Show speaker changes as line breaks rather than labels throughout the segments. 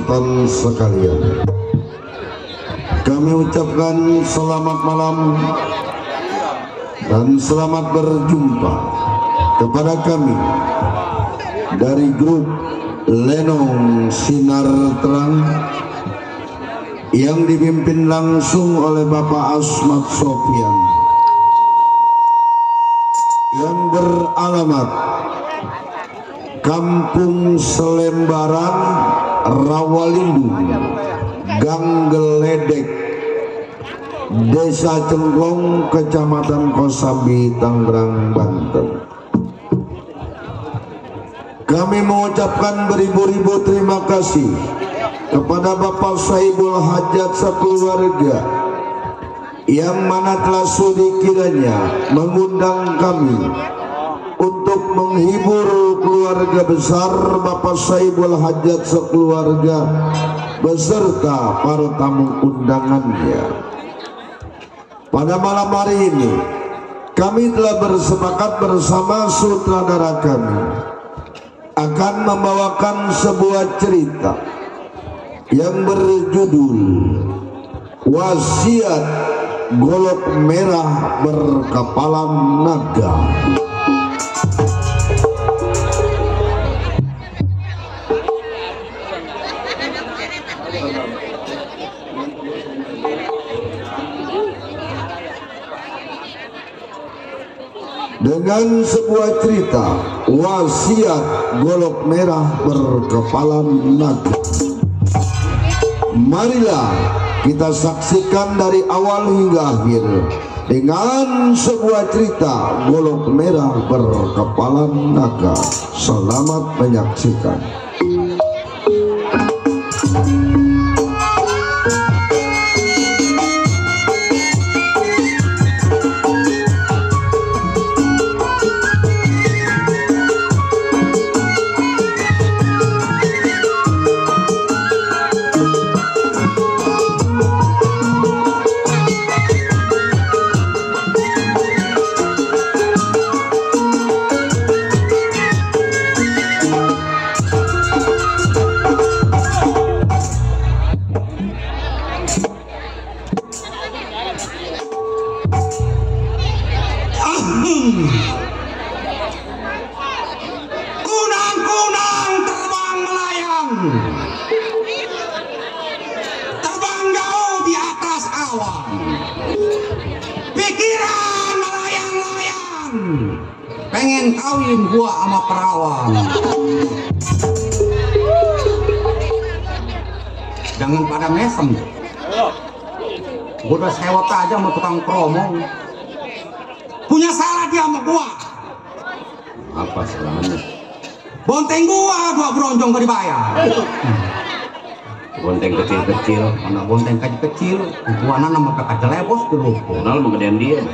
penonton sekalian, kami ucapkan selamat malam dan selamat berjumpa kepada kami dari grup Lenong Sinar Terang yang dipimpin langsung oleh Bapak Asmat Sofyan yang beralamat Kampung Selembaran, Rawalindu, Gang Geledek, Desa Cengklong, Kecamatan Kosambi, Tangerang, Banten. Kami mengucapkan beribu-ribu terima kasih kepada Bapak Saibul Hajat sekeluarga yang mana telah sudi kiranya mengundang kami untuk menghibur keluarga besar Bapak Saibul Hajat sekeluarga beserta para tamu undangannya. Pada malam hari ini kami telah bersepakat bersama sutradara kami akan membawakan sebuah cerita yang berjudul Wasiat Golok Merah Berkepalan Naga. Dengan sebuah cerita Wasiat Golok Merah Berkepalan Naga, marilah kita saksikan dari awal hingga akhir dengan sebuah cerita Golok Merah Berkepalan Naga. Selamat menyaksikan.
Kunang-kunang terbang melayang, terbang jauh di atas awan, pikiran melayang-layang, pengen kawin gua sama perawan. Jangan pada mesem, gua udah sewot aja sama tukang promo. Punya salah dia sama gua.
Apa salahnya?
Bonteng gua 2 bronjong gak dibayar.
Bonteng kecil-kecil,
Mana bonteng kecil, tuanan sama kakak celebos dulu.
kenal mengedean dia.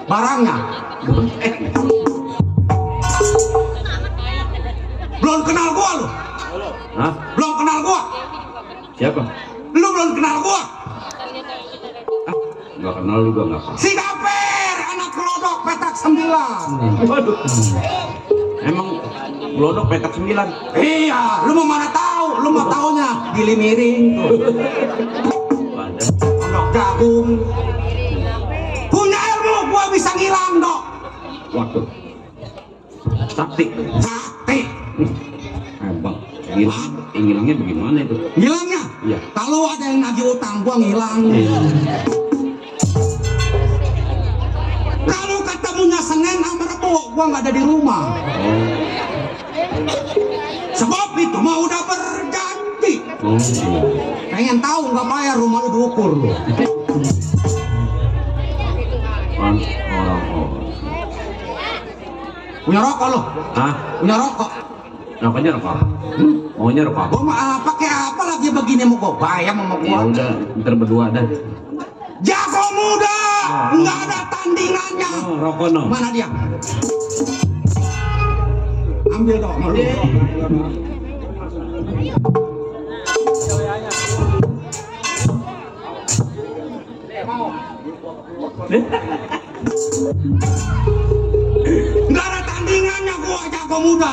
Barangnya belum kenal gua lu.
Hah?
Belum kenal gua.
Siapa?
Lu belum kenal gua.
Nggak kenal juga nggak apa.
Si Gaper, anak kelodok petak 9.
Waduh. Emang Glodok petak 9?
Iya, lu mau mana tahu? Lu mau taunya Gili Miring tuh. Pondok Jagung. Punya ilmu gua bisa ngilang, Dok.
Waduh. Sakti.
Sakti.
Hebat. Ngilangnya bagaimana itu?
Ngilangnya?
Iya.
Kalau ada yang nagih utang gua ngilang. Kalau ketemunya Senin sama Rebo, gua nggak ada di rumah. Sebab itu mah udah berjanji. Pengen tahu nggak bayar rumah lu diukur lu. Punya rokok lo?
Hah?
Punya rokok?
Rokoknya rokok? Maunya rokok?
Gua mah pakai apa lagi begini mau gua bayar sama
Ya
gua?
udah, ntar berdua dah.
Jago muda, nggak ada tandingannya.
Rokok no.
Mana dia? Ambil dong, malu. Nggak ada tandingannya gua jago muda.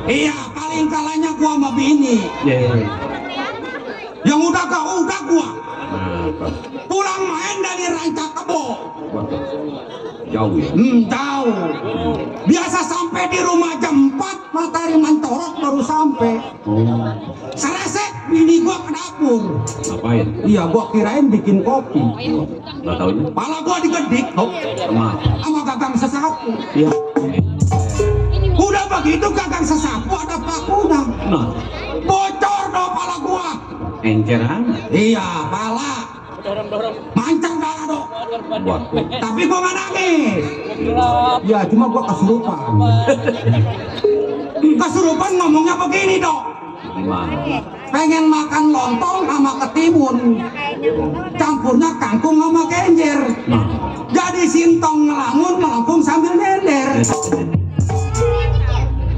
Iya, paling kalahnya gua sama bini. Yang udah gua. Pulang main dari Ranca Kebo.
Jauh ya?
Jauh. Biasa sampai di rumah jam 4, matahari mencorok baru sampai. Seresek bini gua ke dapur.
Ngapain?
Iya, gua kirain bikin kopi.
Nggak tahu ini.
Pala gua digedik, sama gagang sesapu.
Iya.
Udah begitu gagang sesapu ada pakunya.
Nah,
Bocor dong pala gua.
encer amat.
Iya, pala. Mancang darah dong.
Waduh.
Tapi gua nggak nangis. Ya, cuma gua kesurupan. Kesurupan ngomongnya begini dong.
Gimana?
Pengen makan lontong sama ketimun, campurnya kangkung sama kenjer.
Nah,
Jadi sintong ngelamun melengkung sambil nyender.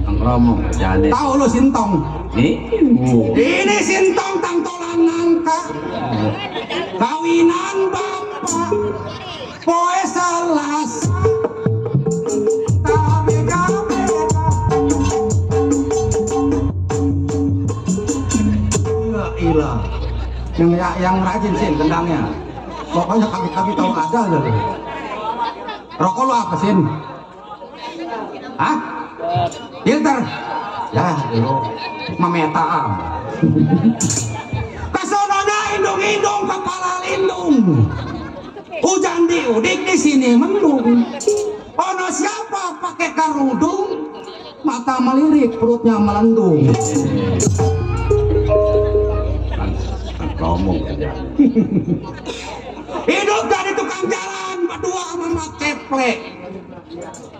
Kang Romo kerjaannya.
Tahu lu sintong? Ini sintong tangtolan nangka. Kawinan bapak poe Selasa. Ilah, yang rajin sih gendangnya. Pokoknya kaki-kaki tahu ada loh. Rokok lu apa sih? Hah? Filter? Ya, lu memeta. Kesononya indung-indung kepala lindung. Hujan diudik di sini mendung. Ono siapa pakai kerudung? Mata melirik, perutnya melendung.
Romo kerjaannya.
Hidup jadi tukang jalan berdua sama Mak Ceplek.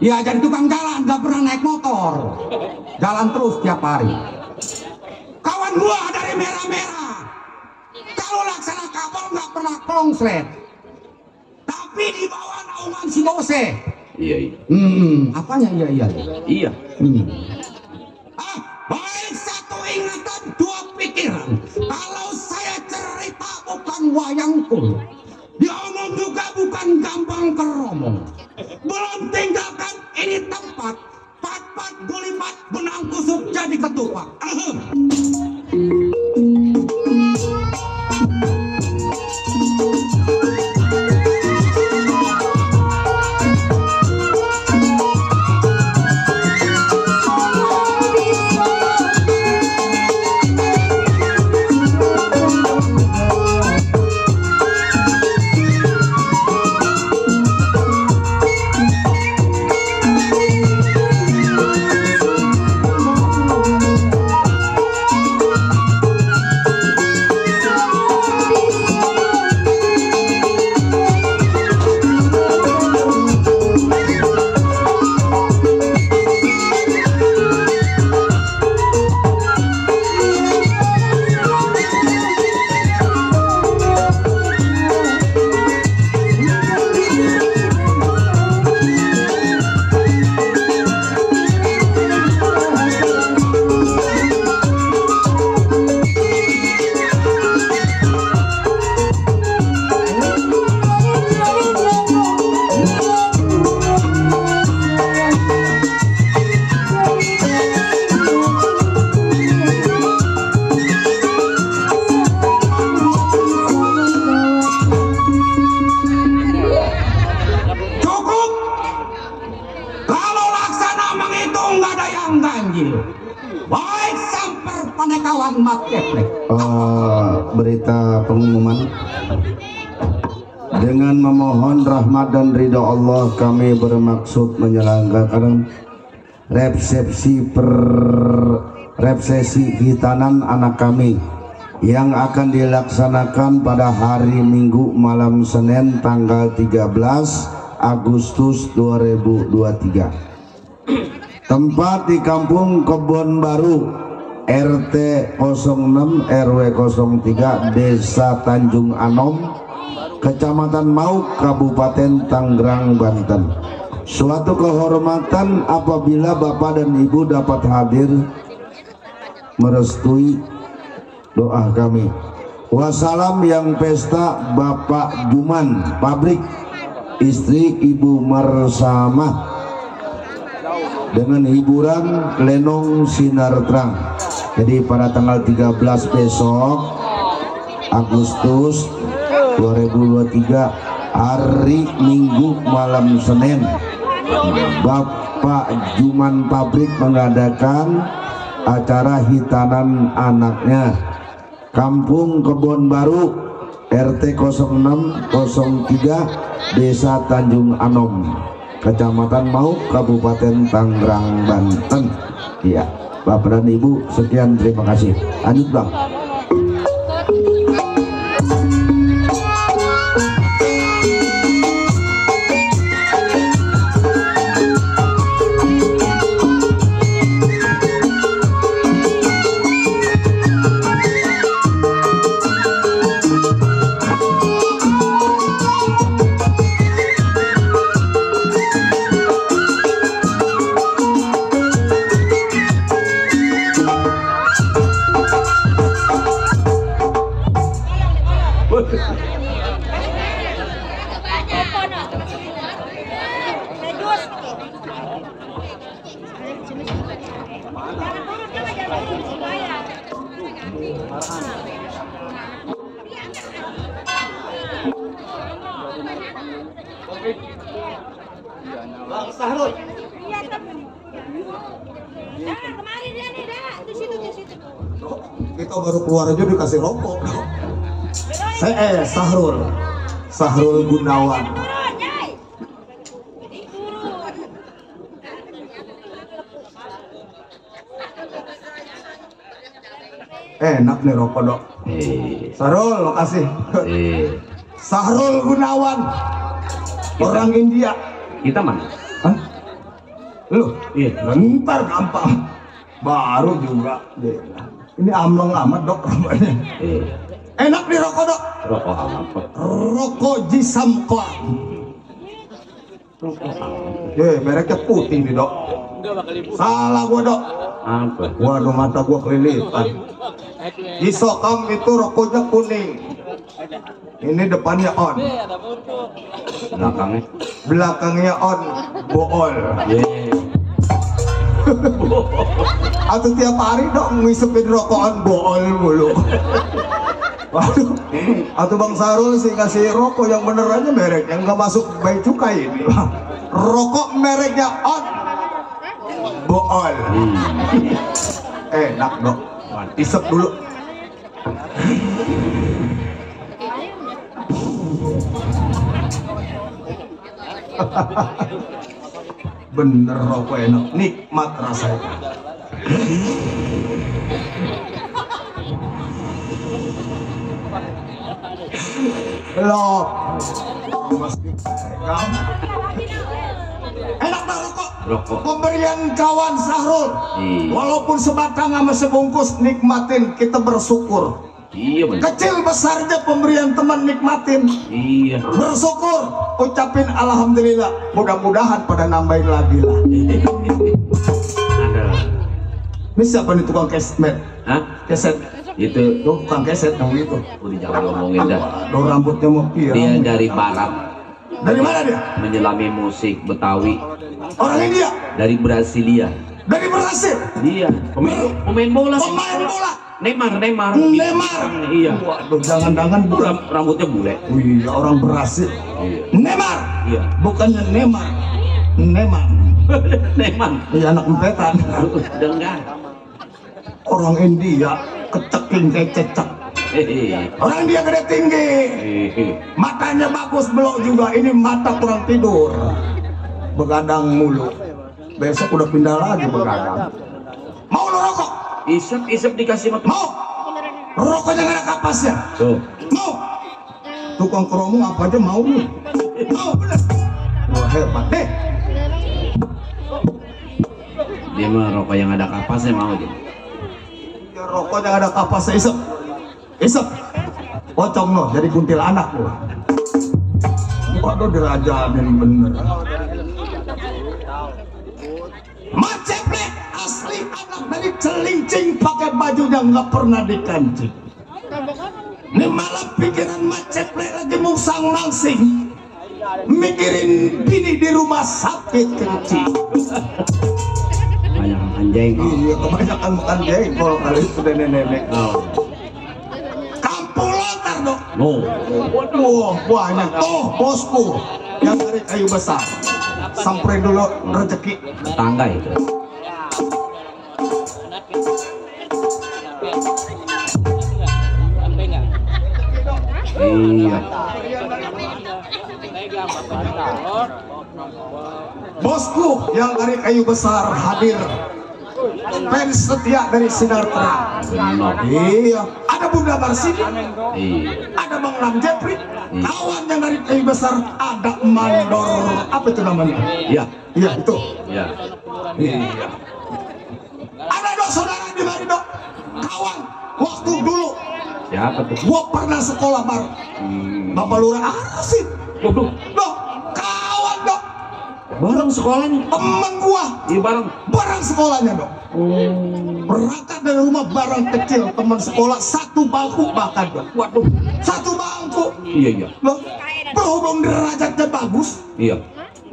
Ya jadi tukang jalan, gak pernah naik motor. Jalan terus tiap hari. Kawan gua dari merah-merah. Kalau laksana kabel gak pernah konslet. Tapi di bawah naungan si Bose.
Iya.
Apanya iya?
Iya.
Baik satu ingatan, dua pikiran. Kalau saya cerita bukan wayangku, diomong juga bukan gampang keromong. Belum tinggalkan ini tempat, pat-pat gulipat benang kusuk jadi ketupat. Baik samper panekawan Mak Ceplek.
Berita pengumuman. Dengan memohon rahmat dan ridho Allah, kami bermaksud menyelenggarakan resepsi hitanan anak kami yang akan dilaksanakan pada hari Minggu malam Senin tanggal 13 Agustus 2023. Tempat di Kampung Kebon Baru, RT 06 RW 03, Desa Tanjung Anom, Kecamatan Mauk, Kabupaten Tangerang, Banten. Suatu kehormatan apabila Bapak dan Ibu dapat hadir merestui doa kami. Wassalam yang pesta Bapak Juman Pabrik, istri Ibu Marsamah, dengan hiburan lenong sinar terang. Jadi pada tanggal 13 besok Agustus 2023 hari Minggu malam Senin. Bapak Juman Pabrik mengadakan acara hitanan anaknya Kampung Kebon Baru RT 0603 Desa Tanjung Anom, Kecamatan Mau, Kabupaten Tangerang, Banten. Iya, Bapak dan Ibu, sekian, terima kasih. Lanjut Bang.
Bang Sahrul. Iya, teman. Nah, kemarin dia nih, dah. Di situ.
Kita baru keluar aja dikasih rokok. Saya Sahrul Gunawan. Enak nih rokok dok. Sahrul, makasih. Sahrul Gunawan, orang India.
Kita mana?
Hah? Lu?
Iya.
Bentar gampang. Baru juga. Ini amlong amat dok rokoknya. Enak nih rokok dok.
Rokok apa?
Rokok Jisamko. Mereknya putih nih dok. Salah gua dok.
Apa?
Waduh, mata gua kelilipan. Isokam itu rokoknya kuning. Ini depannya on. Belakangnya on. Bool. Atau tiap hari dok ngisepin rokokan bool mulu. Waduh. Atau Bang Sahrul sih ngasih rokok yang bener aja merek, yang nggak masuk bayi cukai ini. Rokok mereknya on. Bool. Enak dok. Isep dulu. Bener rokok enak, nikmat rasanya. Loh, enak tak rokok?
Rokok.
Pemberian kawan Sahrul.
Iya.
Walaupun sebatang sama sebungkus, nikmatin, kita bersyukur.
Iya bener.
Kecil besarnya pemberian teman, nikmatin.
Iya.
Bersyukur, ucapin alhamdulillah. Mudah-mudahan pada nambahin lagi lah.
Ada.
Ini siapa nih tukang keset?
Hah?
Keset.
Itu.
Tuh tukang keset yang itu.
Udah jangan ngomongin dah.
Aduh, rambutnya mau
Dia
pirang.
dari barat.
Dari mana dia?
Menyelami musik Betawi.
Orang India.
Dari Brasilia.
Dari Brasil.
Iya. Pemain bola.
Pemain bola.
Neymar. Iya.
Waduh, jangan-jangan bukan.
Rambutnya bule.
Oh iya, orang Brasil.
Iya.
Neymar.
Iya.
Bukannya Neymar. Neymar.
Neymar.
Iya, anak empetan.
Udah enggak.
Orang India keceking kayak cecek. Orang India gede tinggi. Matanya bagus, belok juga. Ini mata kurang tidur. Begadang mulu. Besok udah pindah lagi begadang. Mau lo rokok?
Isep dikasih mata.
Mau? Rokoknya nggak ada kapasnya.
Tuh.
Mau? Tukang keromong apa aja mau nih. Mau bener. Wah hebat deh.
Dia mah rokok yang ada kapasnya mau dia.
Ya rokoknya nggak ada kapasnya, isep. Pocong lo, jadi kuntil anak lo. Waduh, dirajanin bener. Maceplek asli anak dari Celincing, pakai bajunya nggak pernah dikancing. Ini malah pikiran Maceplek lagi musang nangsing, mikirin bini di rumah sakit kencing.
Banyak anjing.
Iya, kebanyakan makan jengkol kali itu nenek-nenek.
Oh.
Kampung Lontar
No.
Waduh, banyak. Tuh, bosku yang dari kayu besar. Sampai dulu rezeki.
Tetangga itu. Iya.
Bosku yang dari kayu besar hadir. Fans setia dari Sinar Terang.
Benar.
Iya, ada Bunda Marsini,
Iya.
ada Bang Lam Jepri, kawan yang dari kayu besar, ada Mandor, apa itu namanya?
Iya.
Iya itu.
Iya.
Iya. Ada dok saudara di mana dok? Kawan, waktu dulu
Siapa tuh?
gua pernah sekolah bareng. Bapak Lurah Arsin.
Waduh.
Dok, kawan dok,
Bareng sekolahnya.
temen gua,
Iya bareng.
bareng sekolahnya dok. Berangkat dari rumah bareng kecil, teman sekolah satu bangku bahkan dok.
Waduh.
Satu bangku.
Iya iya.
Loh, berhubung derajatnya bagus,
Iya.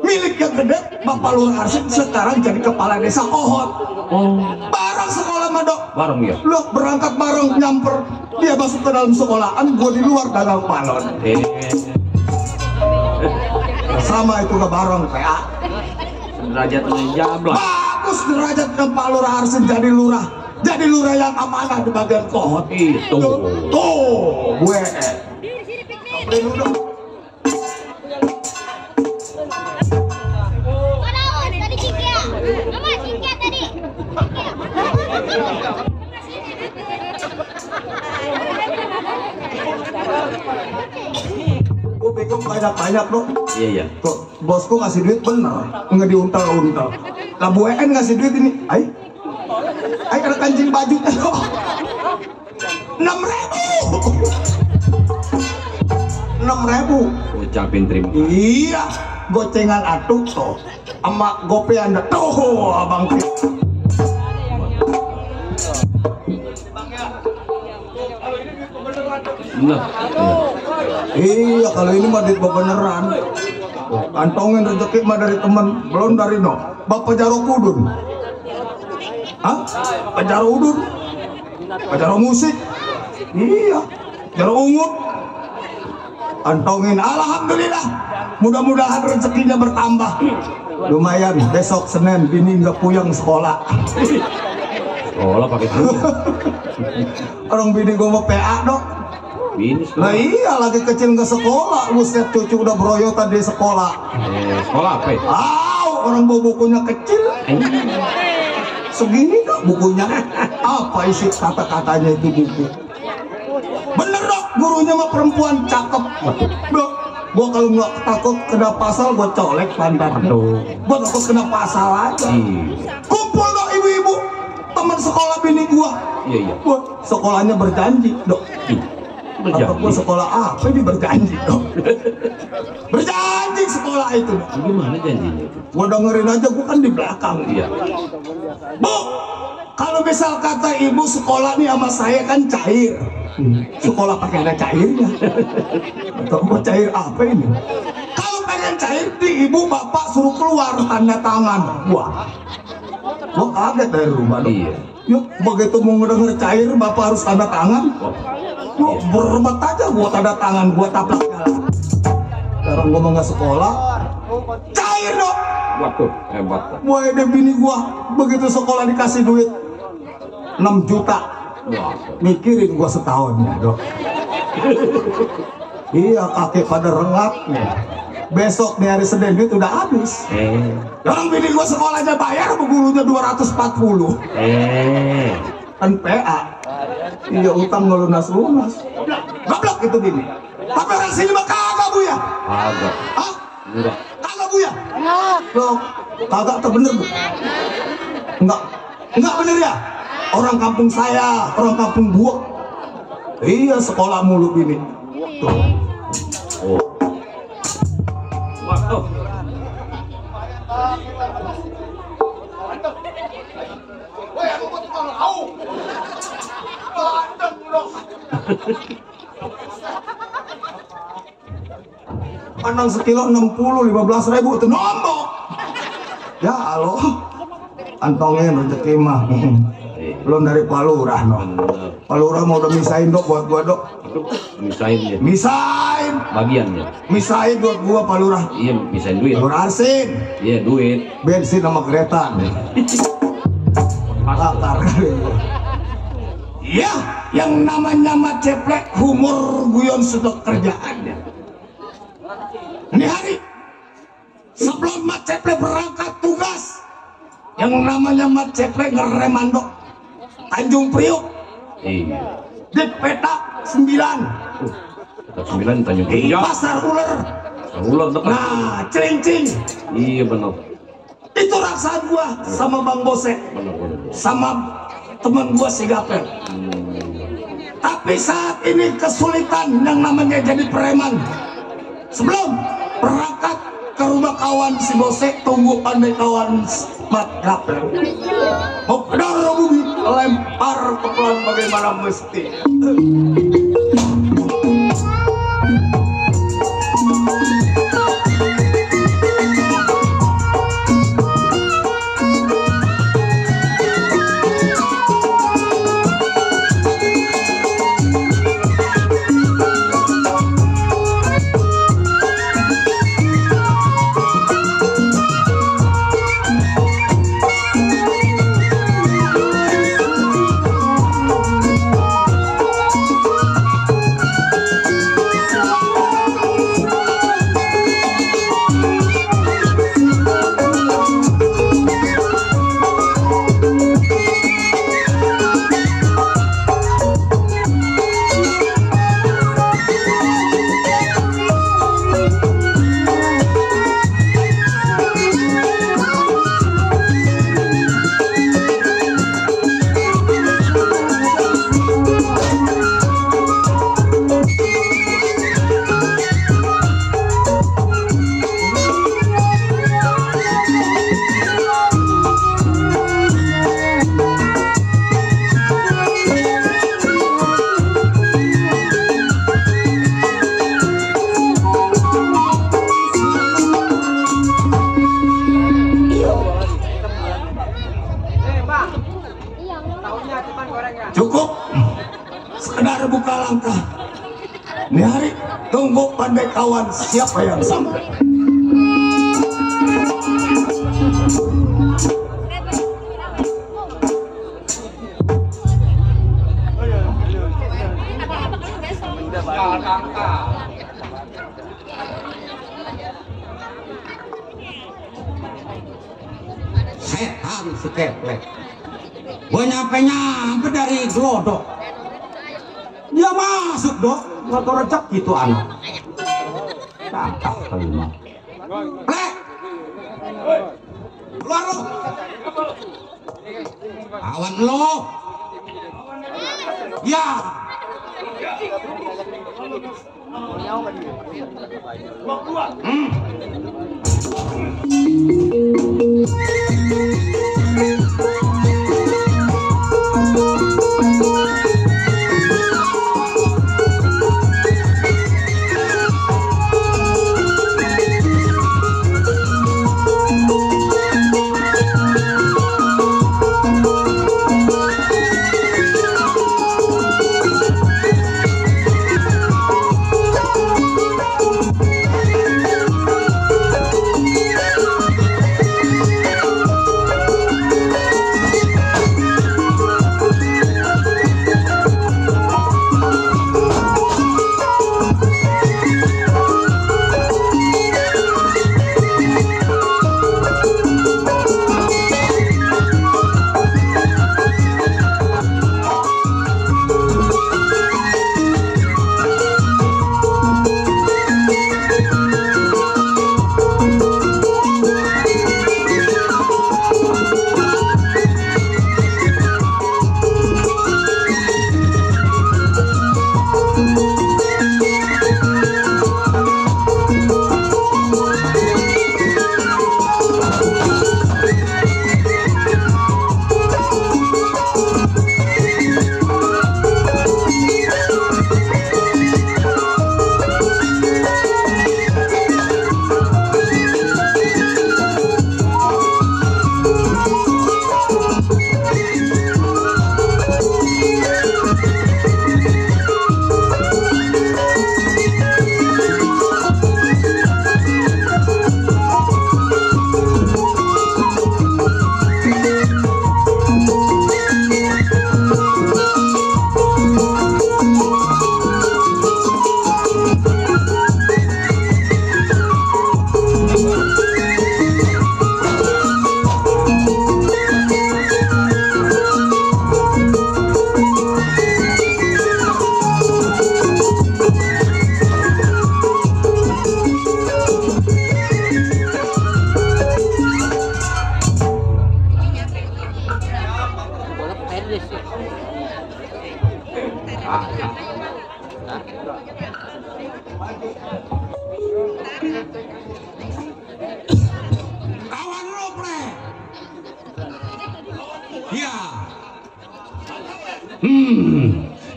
milik yang gede, Bapak Lurah Arsin sekarang jadi kepala desa Ohot.
Oh.
Bareng sekolah mah dok.
Bareng ya.
Loh, berangkat bareng nyamper, dia masuk ke dalam sekolahan, gua di luar dagang balon. Sama itu ke bareng PA.
Derajat jabla.
Bagus derajatnya Pak Lurah Arsin jadi lurah. Jadi lurah yang amanah di bagian Kohot.
Itu.
Tuh, gue. Beli dulu dong.
Tadi Cikia. Mama Cikia tadi.
Gue pegang banyak-banyak dong.
Iya iya.
Tuh, bosku ngasih duit bener, nggak diuntal-untal. Lah Bu En ngasih duit ini, ay ada kancing baju tuh, 6.000, 6.000.
Ucapin terima kasih.
Iya, gocengan atuk tuh, sama gopean tuh, abang.
Benar.
Iya, kalau ini mah duit beneran. Kantongin rezeki mah dari teman, belum dari no. Bapak Jaro Kudun. Hah? Pak Jaro Udun? Pak Jaro Musik? Iya. Jaro Ungut? Kantongin, alhamdulillah. Mudah-mudahan rezekinya bertambah. Lumayan, besok Senin bini nggak puyeng sekolah.
Sekolah pakai tangan.
Orang bini gua mau PA dok.
Bini
Nah
sekolah.
iya, lagi kecil nggak sekolah, buset cucu udah beroyotan di sekolah.
Sekolah apa ya?
Orang bawa bukunya kecil, segini kok bukunya. Apa isi kata-katanya itu buku? Bener dok, gurunya mah perempuan cakep. Dok, gua kalau nggak takut kena pasal, gua colek pantat.
Aduh.
Gua takut kena pasal aja. Kumpul dok ibu-ibu, teman sekolah bini gua.
Iya iya.
Gua sekolahnya berjanji dok. Atau gua sekolah apa ini berjanji dok. Berjanji sekolah itu dok.
Gimana janjinya?
Gua dengerin aja, gua kan di belakang.
Iya.
Bu, kalau misal kata ibu sekolah nih sama saya kan cair. Sekolah pakai ada cairnya. Atau mau cair apa ini? Kalau pengen cair di ibu bapak suruh keluar tanda tangan. Wah, gua kaget dari rumah dong.
Iya.
Yuk, begitu mau ngedenger cair bapak harus tanda tangan. Yuk, berebat aja gua tanda tangan, gua taplak jalan. Sekarang gua mau nggak sekolah, cair dong.
Waduh, hebat.
Wah, ada bini gua begitu sekolah dikasih duit 6 juta.
Wah.
Mikirin gua setahunnya dok. Iya, kaki pada rengap nih. Besok di hari Senin duit udah habis. Orang bini gua sekolahnya bayar, gurunya 240. Kan PA. Iya, utang ngelunas-lunas. Goblok itu bini. Tapi orang sini mah kagak bu ya?
Agak.
Hah?
Enggak.
Kagak bu ya? Loh, kagak terbener bu? Enggak bener ya? Orang kampung saya, orang kampung gua. Iya, sekolah mulu bini. Tuh.
Oh. Waduh.
Pandang sekilo 60, 15.000 itu nombok. Ya halo, antongin rezeki mah. belum dari Palurah no. Palurah mau udah misain dok buat gua dok.
Aduh, misain ya.
Misain,
Bagiannya.
misain buat gua Palurah.
Iya, misain duit.
Nur Arsin,
Iya, duit.
bensin sama kereta. Latar kali. Iya, yang namanya Mat Ceplek humor guyon sedot kerjaannya. Ini hari sebelum Mat Ceplek berangkat tugas, yang namanya Mat Ceplek ngeremandok Tanjung Priok
Iya.
di petak 9
Petak 9 Tanjung
di
Priok.
pasar ular.
Ulang dekat.
Nah, celincing
Iya benar.
itu raksaan gua sama Bang Bose
Benar.
sama teman gua si Gapel. Tapi saat ini kesulitan yang namanya jadi preman. Sebelum berangkat ke rumah kawan si Bose, tunggu pandai kawan Mat Gapel. Mau kedor bumi, lempar ke pelan bagaimana mesti. Cukup sekedar buka langkah. Ini hari tunggu pandai kawan siapa yang sampai. Setan si Keplek. Gue nyampe dari Glodok. Dia masuk dok, nggak recep gitu anak. Tangkap kelima. Plek, keluar lo. Awan lo. Ya.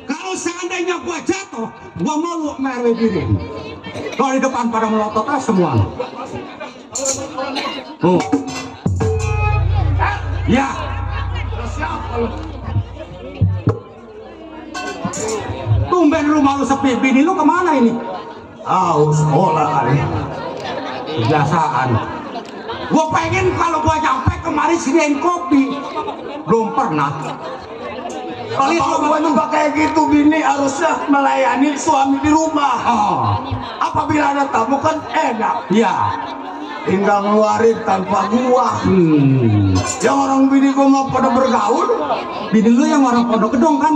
Kalau seandainya gua jatuh, gua malu sama RW gini. Kalau di depan pada melotot semua. Ya. Tumben rumah lu sepi, bini lu kemana ini?
Sekolah kali.
Kebiasaan. Gua pengen kalau gua nyampe kemari sediain kopi. Belum pernah. Kali
Kalau gua juga kayak gitu, bini harusnya melayani suami di rumah. Apabila ada tamu kan enak.
Iya.
Tinggal ngeluarin tanpa gua. Yang orang bini gua mau pada bergaul.
Bini lu yang orang Pondok Gedong kan?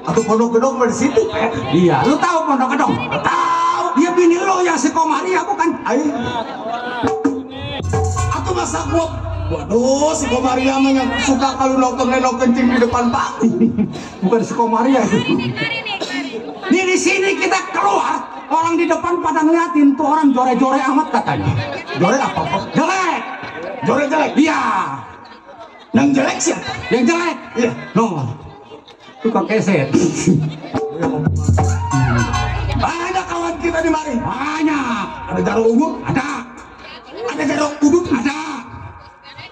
Atau Pondok Gedong di situ.
Iya. Lu tahu Pondok Gedong? Tahu. Dia bini lu yang si Komaria bukan?
Atau masa gua, waduh si Komaria mah yang suka kalau nonton kencing di depan Pak.
Bukan si Komaria itu. Nih di sini kita keluar, orang di depan pada ngeliatin tuh orang jore-jore amat katanya.
Jore apa?
Jelek.
Jore jelek.
Iya.
Yang jelek siapa?
Yang jelek.
Iya.
No. Tukang keset.
Ada kawan kita di mari.
Banyak.
Ada Jaro Ungu?
Ada.
Ada Jaro Udut?
Ada.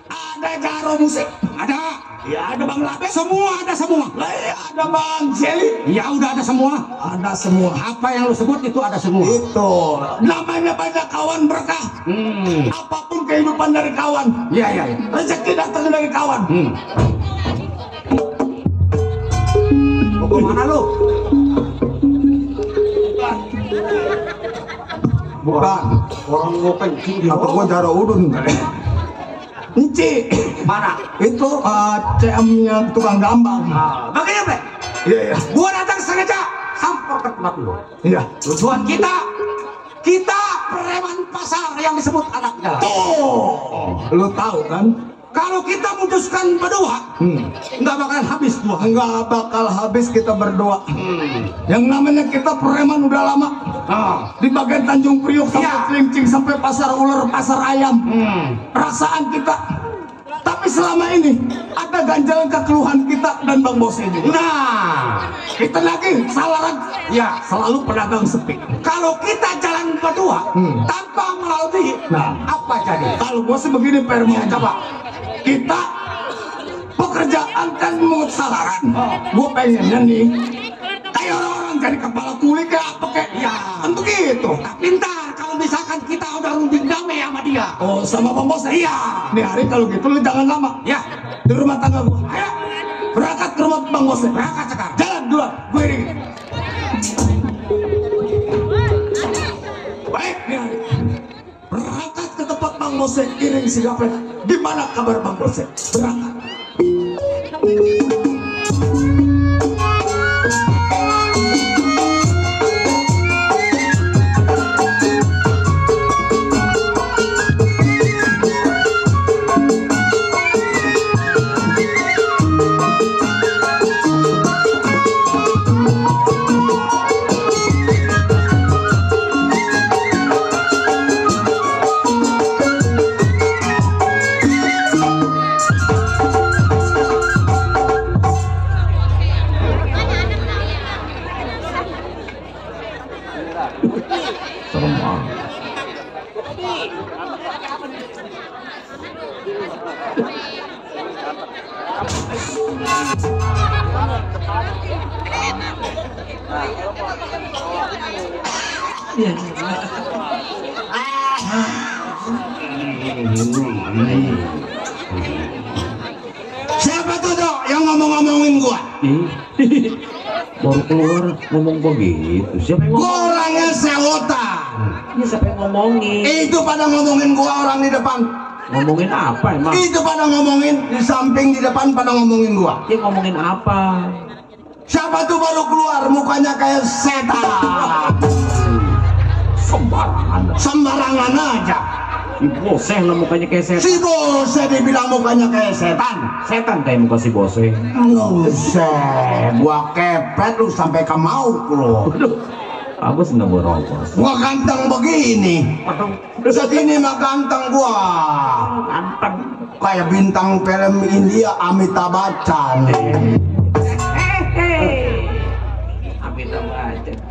Ada Jaro Musik?
Ada.
Ya ada Bang Labe?
Semua ada semua.
Lah ya, ada Bang Jelly?
Ya udah ada semua.
Ada semua.
Apa yang lu sebut itu ada semua.
Itu namanya banyak kawan berkah. Apapun kehidupan dari kawan.
Iya iya.
Rezeki datang dari kawan.
Mau kemana lu?
Bukan.
Orang gua kencing di
Atau gua Jaro Udun. Enci.
mana?
Itu CM-nya tukang gambang.
Makanya Bre,
Iya iya.
gua datang sengaja sampai ke tempat lu.
Iya.
Tujuan kita preman pasar yang disebut anak jalan.
Tuh, lu tahu kan?
Kalau kita memutuskan berdua, nggak bakalan habis dua.
Nggak bakal habis kita berdua. Yang namanya kita preman udah lama. Di bagian Tanjung Priok sampai
Iya.
Cilincing sampai Pasar Ular, Pasar Ayam. Perasaan kita. Tapi selama ini ada ganjalan kekeluhan kita dan Bang Bosnya juga.
Nah,
Kita lagi salaran,
ya
selalu pedagang sepi.
kalau kita jalan berdua tanpa melalui,
Nah.
apa jadi?
Kalau gue sih begini Permo,
Coba.
kita pekerjaan kan mengut salaran. Gue pengennya nih kayak orang-orang jadi kepala kuli kayak apa kayak
Ya.
kan begitu.
Pintar kalau misalkan kita udah runding damai sama dia.
Oh sama Bang Bos ya?
Iya.
Nih hari kalau gitu lu jangan lama
Ya,
di rumah tangga gue.
ayo
Berangkat ke rumah Bang Bos.
berangkat sekarang.
Jalan dua, gue iring. Baik nih hari. Berangkat ke tempat Bang Bos, iring si Gapet. Gimana kabar Bang Bos? Berangkat. Siapa tuh Dok yang ngomong-ngomongin gua?
Baru keluar ngomong begitu. Siapa yang
Gua
ngomong?
orangnya sewotan.
Ini siapa yang ngomongin?
Itu pada ngomongin gua orang di depan.
Ngomongin apa emang?
Itu pada ngomongin di samping di depan pada ngomongin gua.
Dia ngomongin apa?
Siapa tuh baru keluar mukanya kayak setan.
Sembarangan.
Sembarangan aja.
Si Boseh lah mukanya kayak setan.
Si Bose dibilang mukanya kayak setan.
Setan kayak muka si Boseh.
Buset, gua kepet lu sampai ke maut lu.
Aduh, bagus nggak borokos.
Gua ganteng begini. Segini mah ganteng gua.
Ganteng.
Kayak bintang film India Amitabh Bachchan.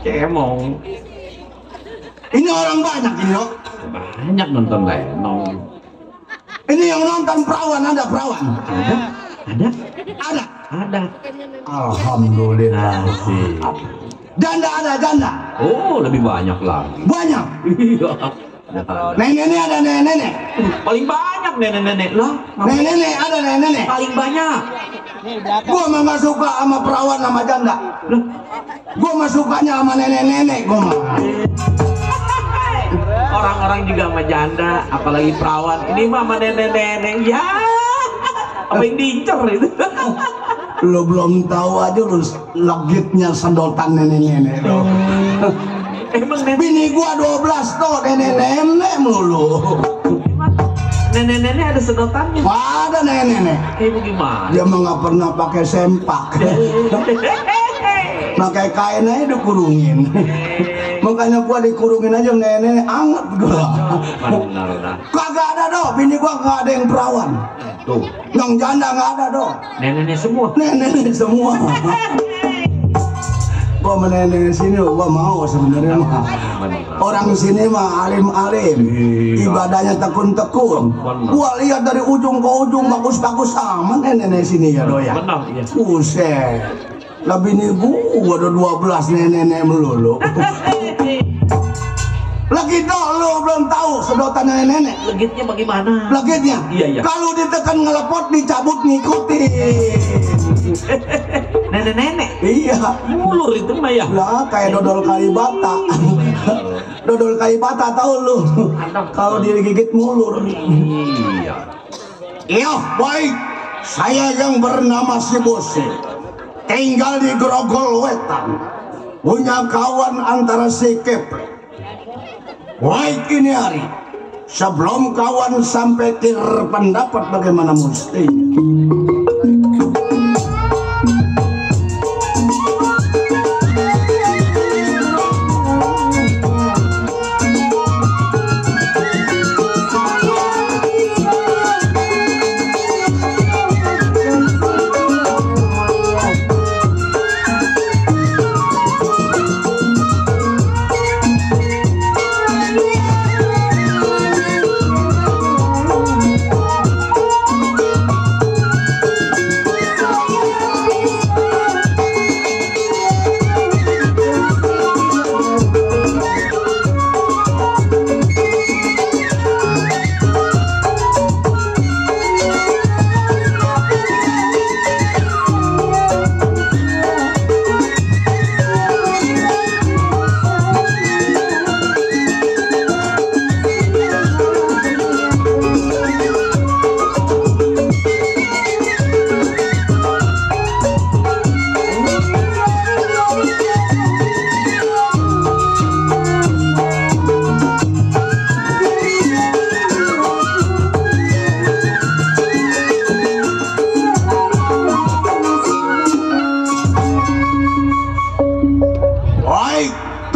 Cemong.
Ini orang banyak ini loh.
Banyak nonton lenong.
Ini yang nonton perawan, ada perawan?
Ada.
Ada.
Ada.
Alhamdulillah.
Asik.
Janda ada, janda.
Oh, lebih banyak lagi.
Banyak.
Iya.
Nenek-nenek ada, nenek-nenek.
Paling banyak nenek-nenek lah.
Nenek-nenek ada, nenek-nenek.
Paling banyak.
Gua mah nggak suka sama perawan sama janda. Gua mah sukanya sama nenek-nenek gua mah.
Orang-orang juga sama janda, apalagi perawan. Ini mah sama nenek-nenek. Ya. Apa yang diincer itu?
Lo belum tahu aja lu legitnya sedotan nenek-nenek lo.
Emang nenek
Bini gua 12 tuh nenek-nenek melulu.
nenek ada sedotannya.
Ada nenek-nenek.
Gimana?
Dia mah nggak pernah pakai sempak. Pakai kain aja dikurungin. Makanya gua dikurungin aja nenek anget gua.
Benar dah.
Kagak ada doh, bini gua nggak ada yang perawan.
Tuh,
Yang janda nggak ada doh.
nenek semua.
Nenek semua. Gua sama nenek sini gua mau sebenarnya mah. Orang sini mah alim-alim, ibadahnya tekun-tekun. Gua lihat dari ujung ke ujung bagus-bagus aman nenek sini ya doya.
Benar, iya.
Buset. Lah bini gua ada 12 nenek melulu. Lagi dong lu belum tahu sedotan nenek.
Legitnya bagaimana?
Legitnya?
Iya.
Kalau ditekan ngelepot dicabut ngikutin.
Nenek.
Iya.
Mulur itu mah ya.
Lah kayak dodol kalibata. Dodol kalibata tahu lu. Kalau digigit mulur.
Iya.
Iya, baik. Saya yang bernama si Bose. Tinggal di Grogol Wetan. Punya kawan antara si Keplek. Baik ini hari. Sebelum kawan sampai kir pendapat bagaimana mesti.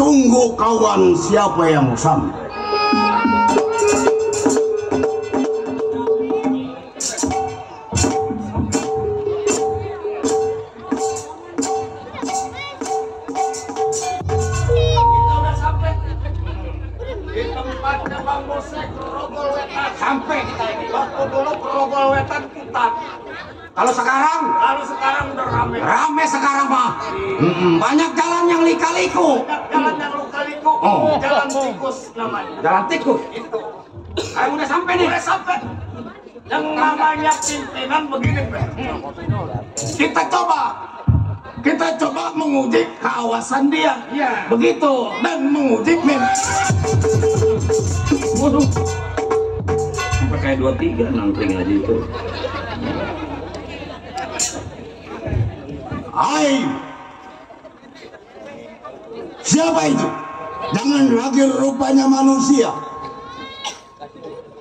Tunggu kawan siapa yang sampai.
Di tempatnya Bang Bose Grogol Wetan. Sampai kita ini. Waktu dulu Grogol Wetan kita.
Kalau sekarang
udah rame.
rame sekarang mah. Banyak jalan yang lika-liku.
Jalan yang luka-liku,
Oh.
jalan tikus namanya.
Jalan tikus.
Itu.
Kamu udah sampai nih.
Udah sampai. Yang namanya pimpinan begini, Pak.
Kita coba menguji kawasan dia.
Iya.
Begitu dan menguji
Waduh. Pakai 23 nangkring aja itu.
Hai, siapa itu? Jangan lagi rupanya manusia.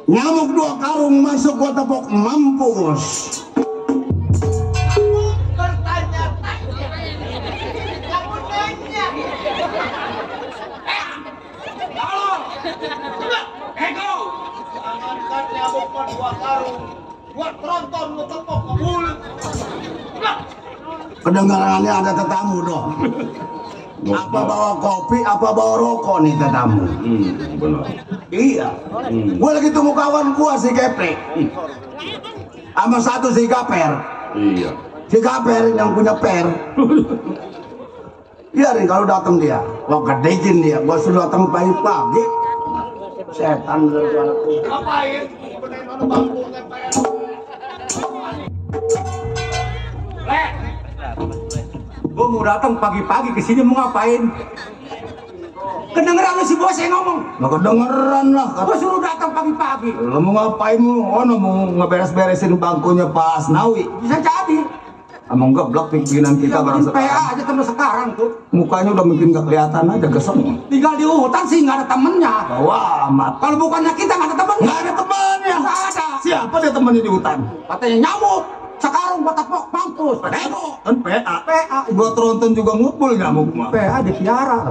Nyamuk 2 karung masuk gua tepok mampus.
Ego. Jangankan nyamuk 2 karung. Gua tronton lu tepok ke mulut.
Kedengarannya ada tetamu dong. Apa bawa kopi, apa bawa rokok nih tetamu?
Benar.
Iya. Gue lagi tunggu kawan gue si Keplek. Sama satu si Gaper.
Iya.
Si Gaper yang punya per. Iya nih kalau datang dia, gua gedein dia. Gua sudah datang pagi-pagi. Setan dari anakku.
Ngapain? Benerin ono bangku TPS. Le,
Gua mau datang pagi-pagi ke sini mau ngapain? Kedengeran lu si bos yang ngomong? Nggak kedengeran lah. Gua suruh datang pagi-pagi. Lu mau ngapain lu? Oh, mau ngeberes-beresin bangkunya Pak Asnawi. Bisa jadi. Emang geblok pimpinan kita barang sekarang. PA aja temen sekarang tuh. Mukanya udah mungkin gak kelihatan aja geseng. Tinggal di hutan sih nggak ada temennya. Wah amat. Kalau bukannya kita nggak ada temennya. Nggak ada temennya. Nggak ada. Siapa dia temennya di hutan? Katanya nyamuk. Sekarang buat tepok mampus. Nego. Kan PA. PA. Buat tronton juga ngumpul nyamuk mah. PA dipiara.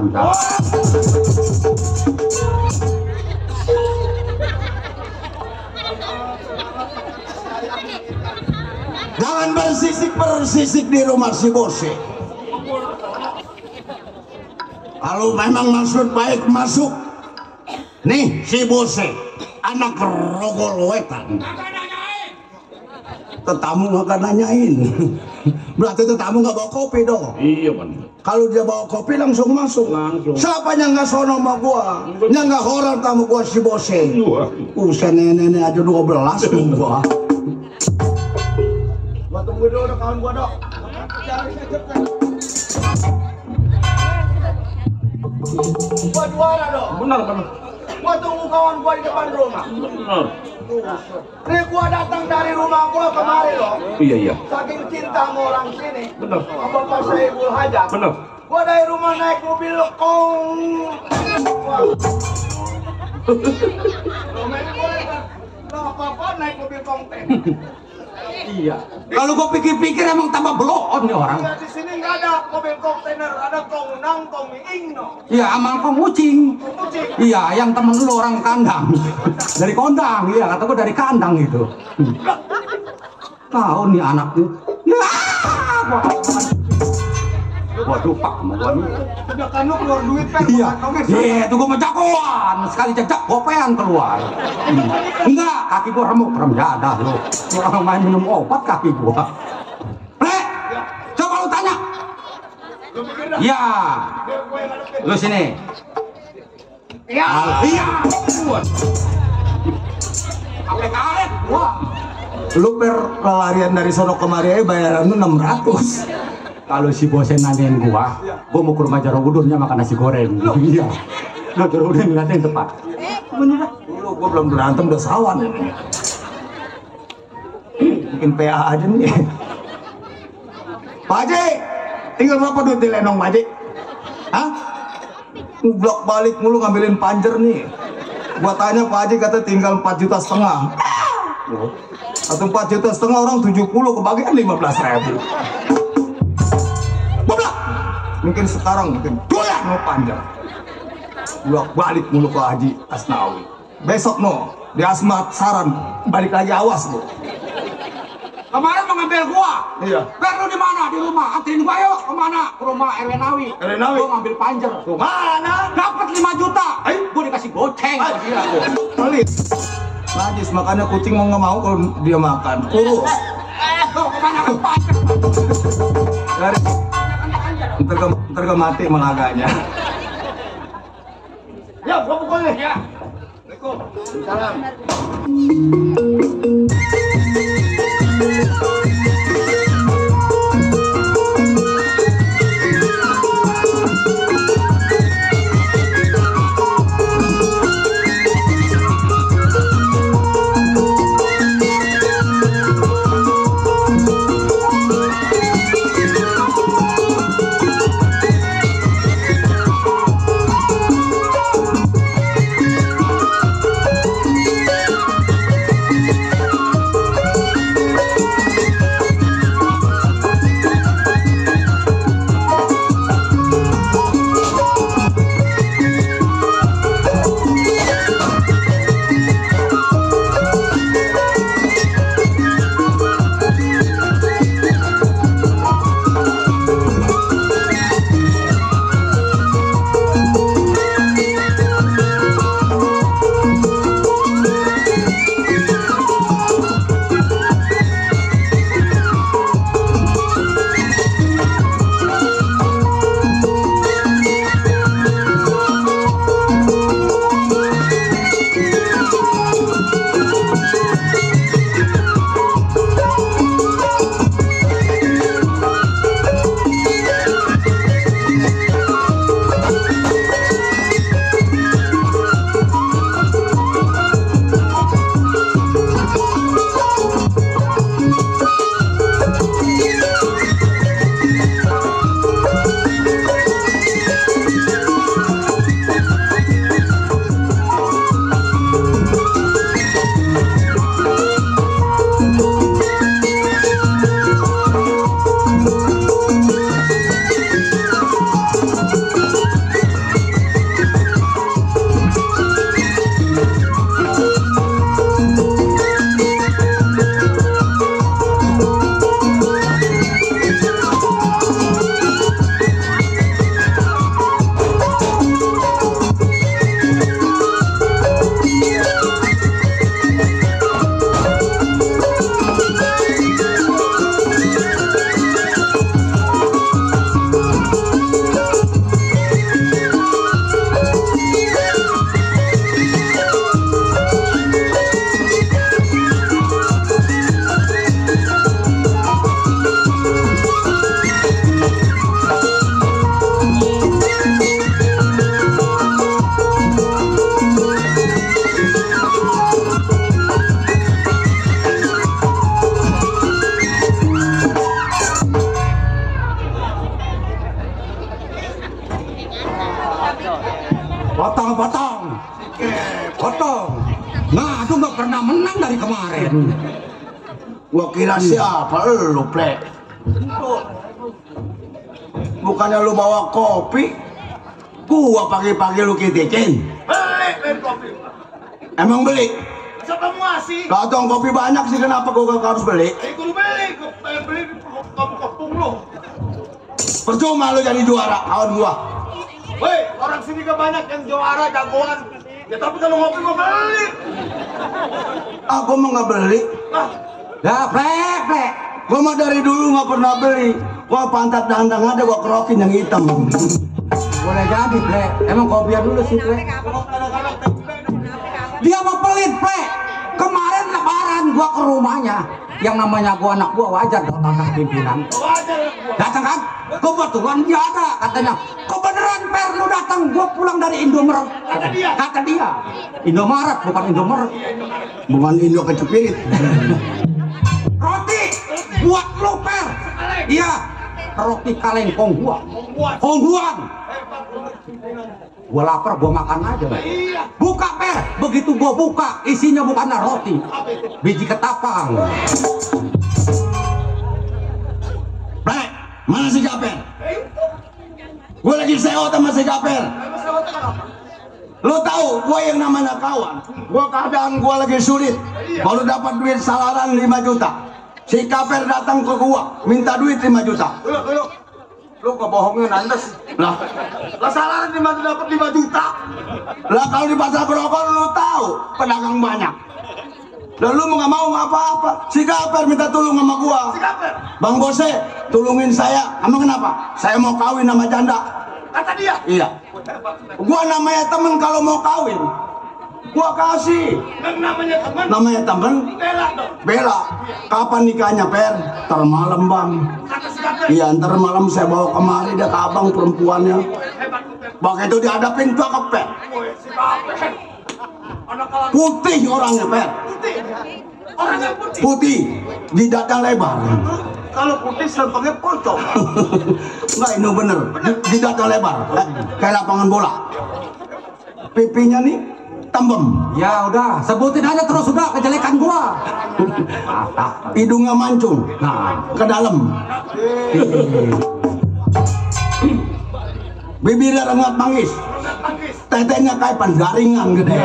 Jangan bersisik di rumah si Bose. Kalau memang maksud baik masuk. Nih si Bose, anak rogol wetan. Tetamu nggak nanyain. Berarti tetamu nggak bawa kopi dong.
Iya benar.
Kalau dia bawa kopi langsung masuk. Siapa yang nggak sono sama gua? Yang nggak horor tamu gua si Bose. Usia nenek aja 12 tuh gua. Gua tunggu dulu kawan gua dok. Gua juara dok.
Benar.
Gua tunggu kawan gua di depan rumah.
Benar.
Nih gua datang dari rumah gua kemari loh.
Iya.
Saking cinta sama orang sini.
Benar.
Sama Bapak Saiful Hajat.
Benar.
Gua dari rumah naik mobil kong. Lo apa-apa naik mobil konten. Iya. Kalau gua pikir-pikir emang tambah belon nih orang.
di sini nggak ada mobil kontainer, ada kongnang, konging, no.
Iya, amal kong kucing.
Kucing.
Iya, yang temen lu orang kandang. Dari kondang, iya kata gua dari kandang itu. Tahu nih anaknya. Ya, waduh pak sama gua nih.
Udah kan lu keluar duit per.
Iya, iya itu gua mau jagoan. Sekali jejak gopean keluar. Enggak, kaki gua remuk, rem jadah lu. Orang main minum obat kaki gua. Coba lu tanya. Ya, lu sini.
Ya.
Iya. Sampai karet gua. Lu larian dari sono kemari aja bayaran lu 600. Kalau si bosen nanyain gua mau ke rumah Jarowudurnya makan nasi goreng. Iya. Lu Jarowudur ngeliatin tepat. Bener. Lu gua belum berantem udah sawan ini. Bikin PA aja nih. Pak Haji, tinggal berapa duit di Lenong Pak Haji? Hah? Blok balik mulu ngambilin panjer nih. Gua tanya Pak Haji kata tinggal 4,5 juta. Atau 4,5 juta orang 70 kebagian 15.000. Bodoh. Mungkin sekarang mungkin doyan mau panjer. Blok balik mulu ke Haji Asnawi. Besok no di Asmat Saran balik lagi awas lu. Kemarin mau ngambil gua. Iya. Lu di mana? Di rumah. Anterin gua yuk. Kemana? Ke rumah RW Nawi. RW Nawi. Gua ngambil panjer. Tuh mana? Dapat 5 juta. Gua dikasih goceng. Iya. Pelit. Najis makanya kucing mau nggak mau kalau dia makan. Kurus. Tuh kemana ke panjer? Dari. Ntar ke mati melaganya. Ya, gua pukulnya. Ya. Waalaikumsalam. potong. Nah, itu nggak pernah menang dari kemarin.
Gua kira siapa lu, Plek? Bukannya lu bawa kopi, gua pagi-pagi lu kitikin. Beli kopi. Emang beli? Siapa mau ngasih? Datang kopi banyak sih, kenapa gua harus beli? Gua beli kopung lu. Percuma lu jadi juara, kawan gua. Woi, orang sini gak banyak yang juara, jagoan. Ya tapi kalau ngopi gua beli. Aku mah nggak beli.
Ya, Plek.
Gua mah dari dulu nggak pernah beli. Gua pantat dandang ada, gua kerokin yang hitam.
Boleh jadi, Plek. Emang kau biar dulu sih, Plek. Dia mau pelit, Plek. Kemarin lebaran gua ke rumahnya. Yang namanya gua anak gua wajar dong anak pimpinan. Datang kan? Kebetulan dia ada katanya. Kebenaran Per lu datang, gua pulang dari Indomaret. Kata dia. Indomaret bukan Indomaret.
Bukan Indo kecepirit.
Roti buat lu Per. Iya. Roti kaleng Hongguan. Gua lapar, gua makan aja. Buka Per, begitu gua buka, isinya bukannya roti, biji ketapang.
Plek, mana si Gaper? Gua lagi sewa sama si Gaper. Lu tahu, gua yang namanya kawan. Gua kadang gua lagi sulit, baru dapat duit salaran 5 juta. Si Gaper datang ke gua, minta duit 5 juta. Lu kebohongan Andes. Lah salaran di mana dapat 5 juta? Lah kalau di pasar Grogol lu tahu pedagang banyak. Dan lu nggak mau apa-apa. Si Gaper minta tolong sama gua. Si Gaper. Bang Bose, tolongin saya. Emang kenapa? Saya mau kawin sama janda. Kata dia? Iya. Gua namanya temen kalau mau kawin. Gua kasih. Namanya temen? Namanya temen? Bela dong. Bela. Kapan nikahnya, Per? Ntar malam, Bang. Iya, ntar malam saya bawa kemari dia ke abang perempuannya. Begitu dihadapin tuh ke Per. Putih orangnya, Per. Orangnya putih. Di dada lebar. Kalau putih selempangnya pocong. Enggak, ini bener. Di dada lebar. Kayak lapangan bola. Pipinya nih tembem.
Ya udah, sebutin aja terus udah kejelekan gua.
Hidungnya mancung.
Nah,
ke dalam. Bibirnya rengat manggis. Tetenya kayak penjaringan gede.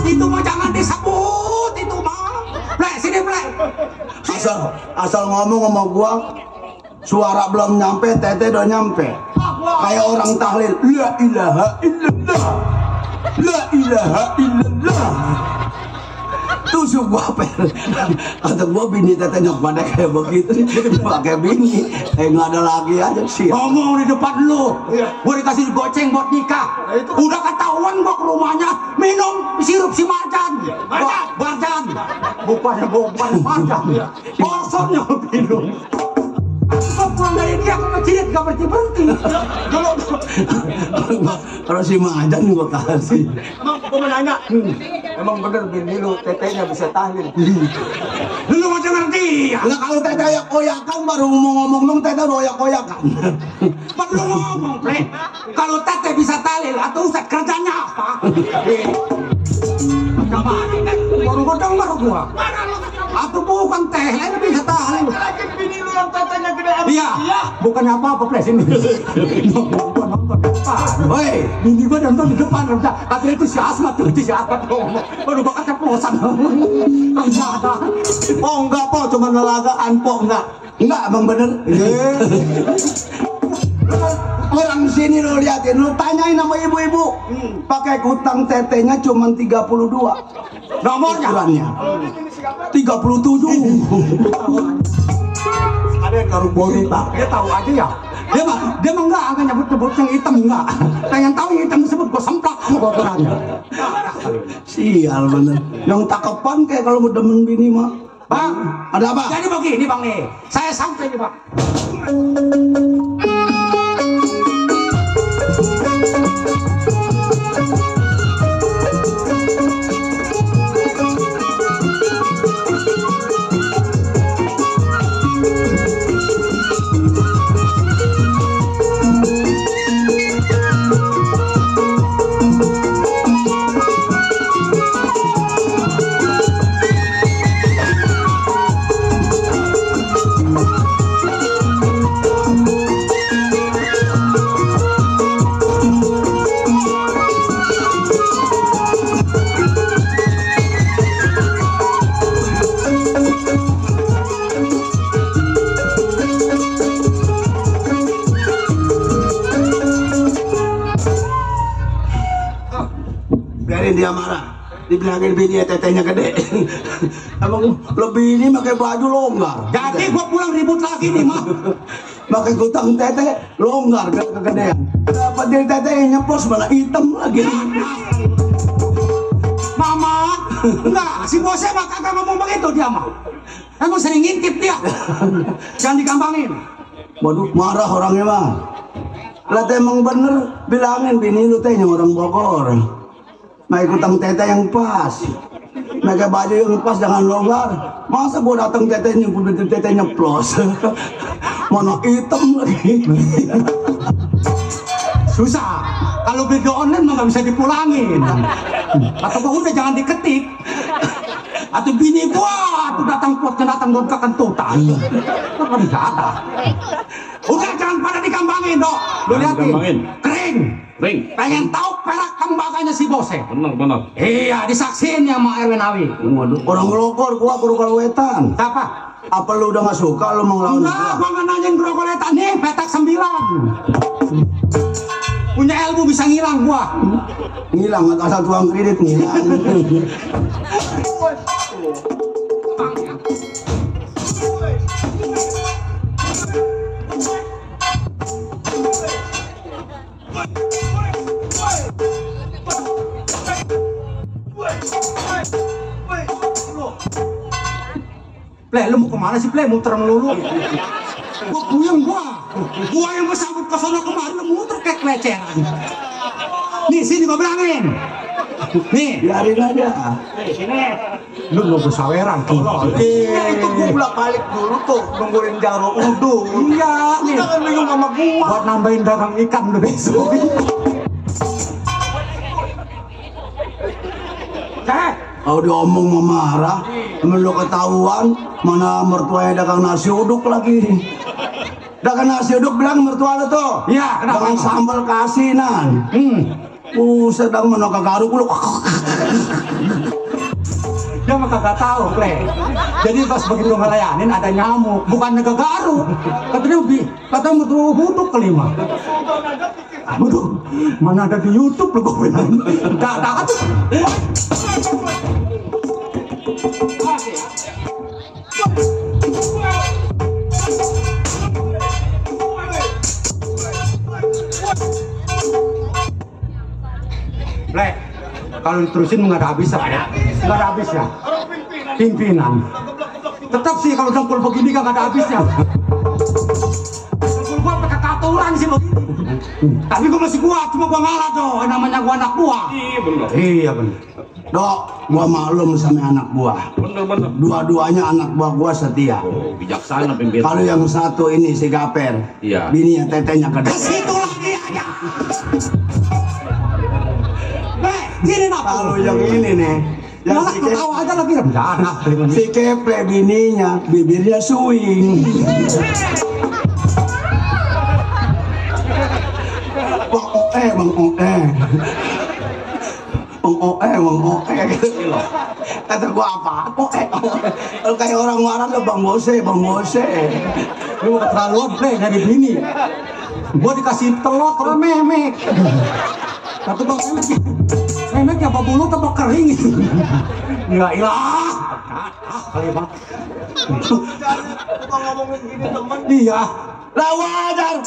Itu mah jangan disebut itu mah. Plek, sini Plek.
Asal ngomong sama gua, suara belum nyampe, tete udah nyampe. Kayak orang tahlil. La ilaha illallah. La ilaha illallah. Tusuk gua Per. Kata gua bini tetenya pada kayak begitu. Pakai bini. Nggak ada lagi aja sih.
Ngomong di depan lu. Gua dikasih goceng buat nikah. Udah ketahuan gua ke rumahnya minum sirup si Marjan. Marjan. Bukannya Marjan. Kosongnya minum. Gua pulang dari dia ke masjid gak berhenti.
Kalau si Marjan gua kasih.
Emang gua mau nanya. Emang bener bini lu tetenya bisa tahlil? Lu macam ngerti ya?
Nah, kalau tete oyak-oyakan baru mau ngomong dong, tete oyak-oyakan.
Perlu ngomong, Plek. Kalau tete bisa tahlil atau Ustaz kerjanya apa? Baru gua denger gua. Atau bukan teh, lain bisa tahlil.
Lagi bini lu yang tetenya gede.
Iya, bukannya apa-apa, Plek, sini. Gua nonton di depan.
Woi,
Bini gua nonton di depan, katanya itu si Asmat tuh, itu si Asmat ngomong. Baru gua keceplosan. Ternyata.
oh enggak po, cuma nelagaan po, enggak. Enggak, Bang bener. Orang sini lo liatin, lo tanyain sama ibu-ibu. Pakai kutang tetenya cuma 32.
Nomornya?
Ukurannya 37. Ada yang garuk bori, Pak.
Dia tahu aja ya. Dia mah enggak akan nyebut-nyebut yang hitam enggak. Pengen tahu yang hitam disebut gua semplak sama kotorannya.
Sial bener. Yang takepan kayak kalau mau demen bini mah.
Bang,
Ada apa?
jadi begini Bang nih. Saya sampai nih Bang.
dia marah. Dibilangin bini tetenya gede. Emang lebih ini pakai baju longgar.
Jadi gua pulang ribut lagi nih mah.
Pakai kutang tete longgar kegedean. Dapat dia tetenya nyeplos malah hitam lagi.
Mama, enggak, si bosnya mah kagak ngomong begitu dia mah. Emang sering ngintip dia. Jangan digampangin.
Waduh, marah orangnya mah. Lah emang bener bilangin bini lu teh orang Bogor. Mau kutang tete yang pas. Pakai baju yang pas jangan longgar. Masa gua datang tetenya nyeplos. Mana hitam lagi.
Susah. Kalau beli online mah nggak bisa dipulangin. Atau gua udah jangan diketik. Atau bini gua tuh datang don kekentutan. Kan nggak ada. Udah jangan pada digampangin dok. Lu liatin. Kering.
Ring.
Pengen tahu perak kembanganya si bosnya.
Benar.
Iya, disaksiin ya sama Erwin Awi.
Waduh, orang ngelokor gua kurukal wetan.
Siapa?
Apa lu udah gak suka lu mau lawan
Enggak,
gua?
gua nggak nanyain grogoletan nih, petak 9. Punya ilmu bisa ngilang gua.
Ngilang asal tuang kredit ngilang.
Play, lu mau kemana sih Play? Muter melulu. Gua puyeng gua yang bersambut ke sono kemari lu muter kayak kelecehan. Nih sini gua bilangin. Nih,
Biarin aja.
sini. Lu mau bersaweran tuh.
Itu gua bolak balik dulu tuh nungguin jaro udu.
Iya, nih.
Jangan bingung sama gua.
Buat nambahin dagang ikan lu besok.
Kalau diomong mau marah, lu ketahuan mana mertuanya dagang nasi uduk lagi. Dagang nasi uduk bilang mertua lu tuh.
Iya, kenapa?
Dagang sambal kasinan. Sedang menokak garuk lu.
Dia mah kagak tahu, Play. Jadi pas begitu ngelayanin ada nyamuk, bukan ngegagaruk. Katanya butuh buduk kelima. Waduh, mana ada di YouTube lu gue bilang. Enggak tuh. Play, kalau diterusin nggak ada habisnya, nggak ada habisnya. Pimpinan. Tetap sih kalau dengkul begini nggak ada habisnya. Dengkul gua pakai katuran sih begini. Tapi gua masih kuat, cuma gua ngalah dong. Namanya gua anak buah. Iya benar.
Dok, gua maklum sama anak buah.
Benar.
Dua-duanya anak buah gua setia.
Oh, bijaksana pimpinan.
Kalau yang satu ini si Gaper,
Iya.
bininya tetenya gede.
Situ lagi aja. Gini nak.
Kalau yang ini nih, yang
Malah
si
ketawa aja lagi rencana.
Si Keple bininya bibirnya swing. Bang Oe. Bang Oe. Kata gua apa? Oe. Kalau kayak orang marah lo Bang Bose.
Lu keterlaluan Play dari bini. Gua dikasih telur terus memek. Satu bang memek apa bulu atau kering itu? Enggak ilah. Kali bang.
Ngomongin gini temen.
Iya.
Lah wajar.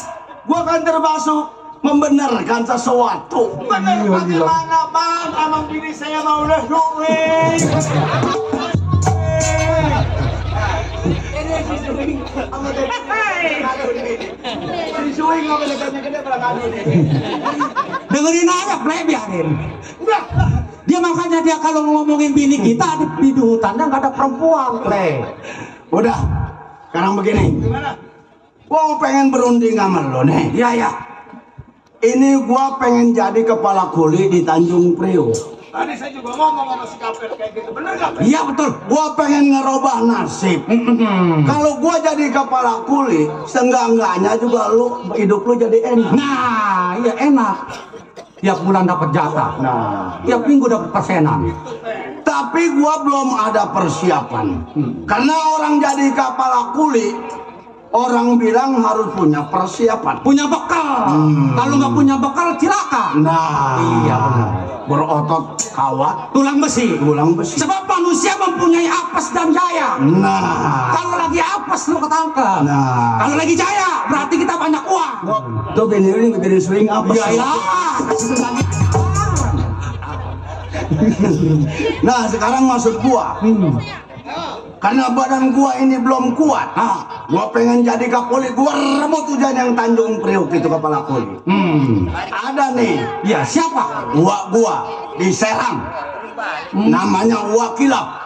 Gua kan termasuk membenarkan sesuatu.
Bener
bagaimana bang? Emang bini saya mau udah duit.
Dengerin aja Play, biarin. Dia makanya dia kalau ngomongin bini kita di hutannya nggak ada perempuan Play.
Udah, sekarang begini. Gua pengen berunding sama lo nih.
Iya.
Ini gua pengen jadi kepala kuli di Tanjung Priok.
Tadi saya juga ngomong sama si Kaper kayak gitu, bener gak?
Iya betul.
Gua pengen ngerubah nasib. Kalau gua jadi kepala kuli, seenggak-enggaknya juga lu hidup lu jadi enak.
Nah, iya enak. Tiap bulan dapat jatah.
Nah,
Tiap minggu dapat persenan.
tapi gua belum ada persiapan. Karena orang jadi kepala kuli Orang bilang harus punya persiapan.
Punya bekal. Kalau nggak punya bekal cilaka.
Nah,
Iya benar.
berotot kawat,
Tulang besi.
tulang besi.
Sebab manusia mempunyai apes dan jaya.
Nah,
Kalau lagi apes lu ketangkep.
nah.
Kalau lagi jaya berarti kita banyak uang.
Tuh bini ini bikin swing apa?
Iya ya. Kasih lagi.
Nah, sekarang maksud gua. Karena badan gua ini belum kuat. Gua pengen jadi Kapolri. Gua rebut hujan yang Tanjung Priok itu kepala kuli. Ada nih.
Ya siapa?
Uak gua di Serang. Namanya Uak Kilap.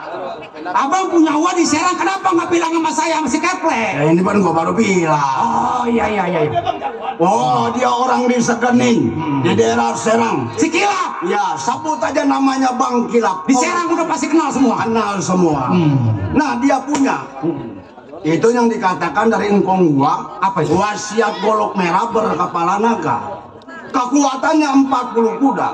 Abang punya uang di Serang, kenapa nggak bilang sama saya masih keplek?
Ya, ini kan gua baru bilang.
Oh iya.
Oh, dia orang di Sekening, di daerah Serang.
Si Kilap
Ya, sebut aja namanya Bang Kilap.
di Serang udah pasti kenal semua.
Kenal semua. Nah, dia punya. Itu yang dikatakan dari engkong gua.
Apa itu?
Wasiat golok merah berkepala naga. Kekuatannya 40 kuda.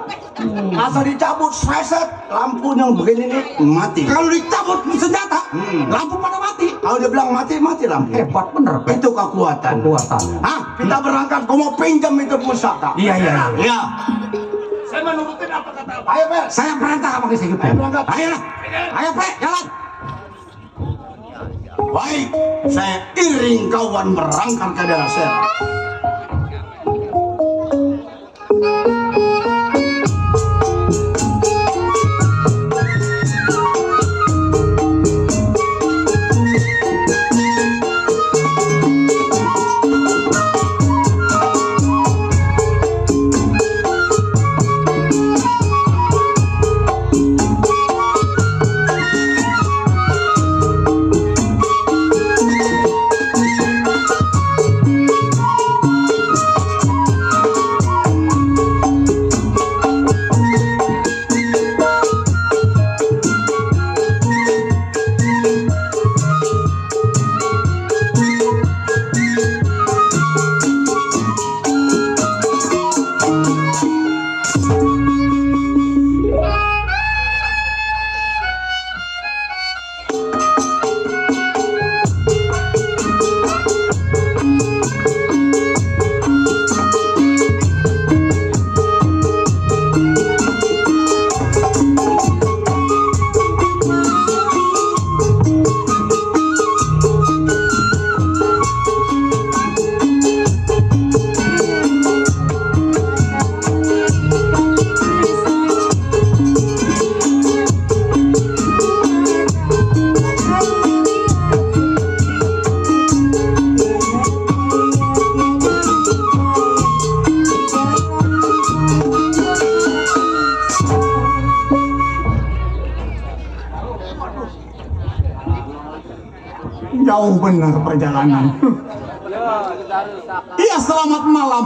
Asal dicabut, seset, lampu yang begini nih mati.
Kalau dicabut senjata, lampu pada mati.
Kalau dia bilang mati, mati lampu.
Hebat bener.
Itu kekuatan.
Kekuatannya.
Kita berangkat, gua mau pinjam itu pusaka.
Iya.
Ya.
Saya menurutin apa kata Abang.
Ayo, Fer.
Saya perintah sama si Gipin.
Ayo berangkat.
Ayo Plek, jalan.
Baik, saya iring kawan berangkat ke daerah Serang.
Jauh benar perjalanan. Iya, selamat malam.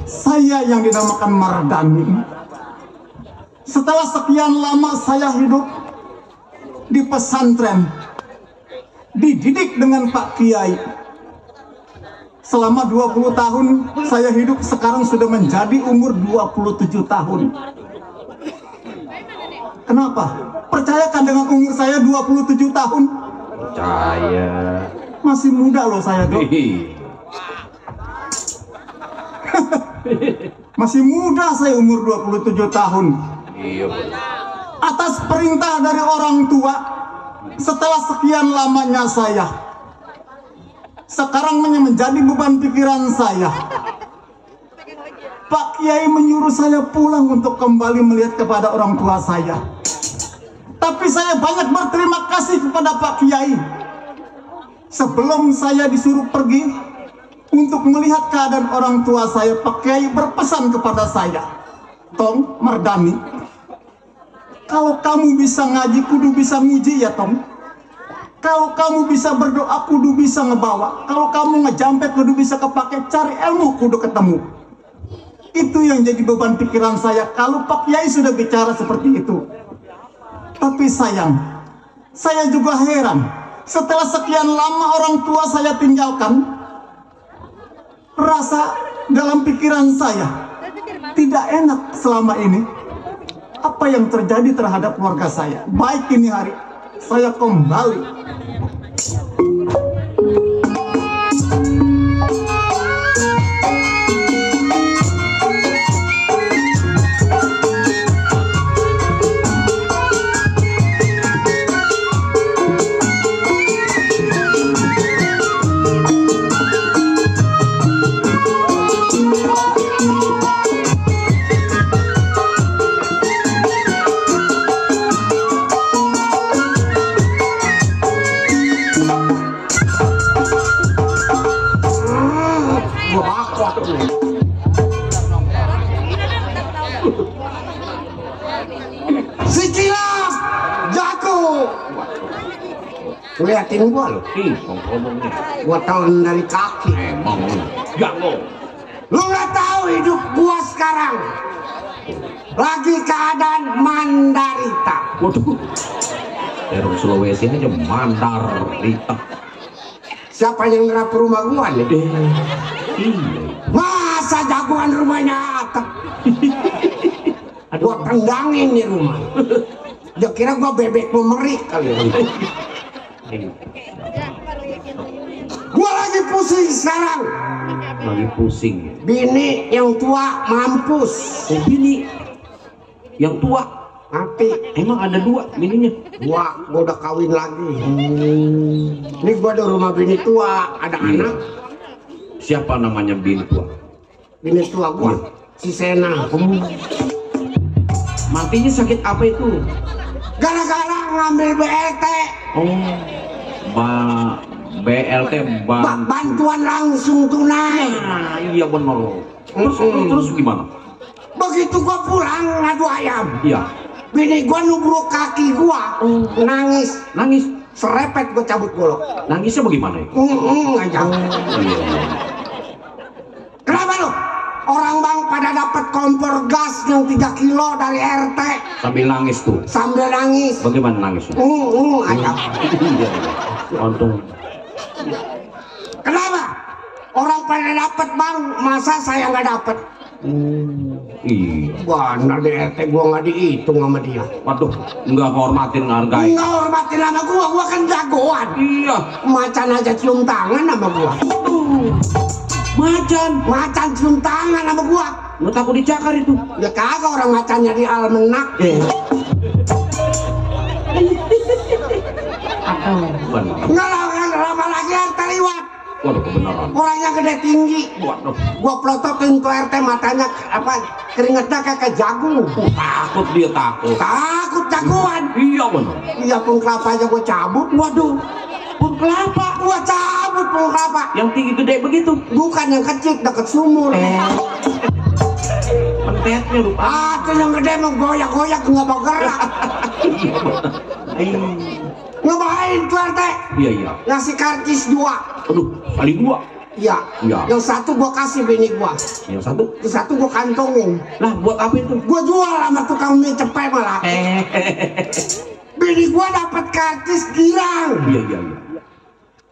Saya yang dinamakan Mardani. Setelah sekian lama saya hidup di pesantren, dididik dengan Pak Kiai. Selama 20 tahun saya hidup, sekarang sudah menjadi umur 27 tahun. Kenapa? Percayakan dengan umur saya 27 tahun.
Percaya.
Masih muda loh saya, Dok. Masih muda saya, umur 27 tahun.
Iya.
Atas perintah dari orang tua, setelah sekian lamanya saya, sekarang menjadi beban pikiran saya. Pak Kiai menyuruh saya pulang untuk kembali melihat kepada orang tua saya. Tapi saya banyak berterima kasih kepada Pak Kiai. Sebelum saya disuruh pergi untuk melihat keadaan orang tua saya, Pak Kiai berpesan kepada saya, "Tong Mardani, kalau kamu bisa ngaji, kudu bisa nguji ya Tong. Kalau kamu bisa berdoa, kudu bisa ngebawa. Kalau kamu ngejampet, kudu bisa kepake. Cari ilmu, kudu ketemu." Itu yang jadi beban pikiran saya kalau Pak Kiai sudah bicara seperti itu. Tapi sayang, saya juga heran. Setelah sekian lama orang tua saya tinggalkan, rasa dalam pikiran saya tidak enak selama ini. Apa yang terjadi terhadap keluarga saya? Baik ini hari saya kembali Ngeliatin gua lo.
Ih, ngomongnya.
Gua telan dari kaki.
Emang lu. Jango.
Lu nggak tahu hidup gua sekarang. Lagi keadaan mandarita.
Waduh. Dari Sulawesi ini aja mandar Rita.
Siapa yang nerap rumah gua nih?
Iya.
Masa jagoan rumahnya atap. Gua tendangin nih rumah. Dia kira gua bebek memerik kali. Gua lagi pusing sekarang.
Lagi pusing.
Bini yang tua mampus.
Oh, bini yang tua.
Mati.
Emang ada 2 bininya?
Gua udah kawin lagi. Ini gua di rumah bini tua, ada anak.
Siapa namanya bini tua?
Bini tua gua, si Sena.
Matinya sakit apa itu?
Gara-gara ngambil BLT.
Oh, BLT
Bantuan langsung tunai.
Nah, iya bener. Terus gimana?
Begitu gua pulang ngadu ayam.
Iya.
Bini gua nubruk kaki gua, nangis, serepet gua cabut golok.
Nangisnya bagaimana ya?
Aja.
Iya.
Kenapa lu? Orang bang pada dapat kompor gas yang 3 kilo dari RT.
Sambil nangis tuh.
Sambil nangis.
Bagaimana nangisnya?
Aja.
Iya. Untung.
Kenapa? Orang pada dapat bang, masa saya nggak dapat?
Iya.
Benar di RT gua nggak dihitung sama dia.
Waduh, nggak hormatin hargai.
Nggak hormatin sama gua kan jagoan.
Iya.
Macan aja cium tangan sama gua. Macan cium tangan sama gua.
Lu takut dicakar itu?
Ya kagak, orang macannya di almenak. Nggak lama lagi RT lewat.
Waduh, kebenaran.
Orangnya gede tinggi.
Waduh.
Gua pelototin ke RT, matanya keringetnya kayak jagung.
Takut dia takut.
Takut jagoan.
Iya benar.
Iya, pun kelapa aja gua cabut. Waduh,
Pun kelapa.
gua cabut pun kelapa.
Yang tinggi gede begitu.
Bukan yang kecil deket sumur.
Pentetnya lupa.
Itu yang gede mau goyak-goyak nggak mau gerak. Ngebahain tuh RT.
Iya iya.
Ngasih karcis 2.
Aduh, kali 2.
Iya.
Iya.
Yang satu gua kasih bini gua.
Yang satu.
Yang satu gua kantongin.
Lah buat apa itu?
Gua jual sama tukang mie cepet malah. Bini gua dapat karcis girang.
Iya iya iya.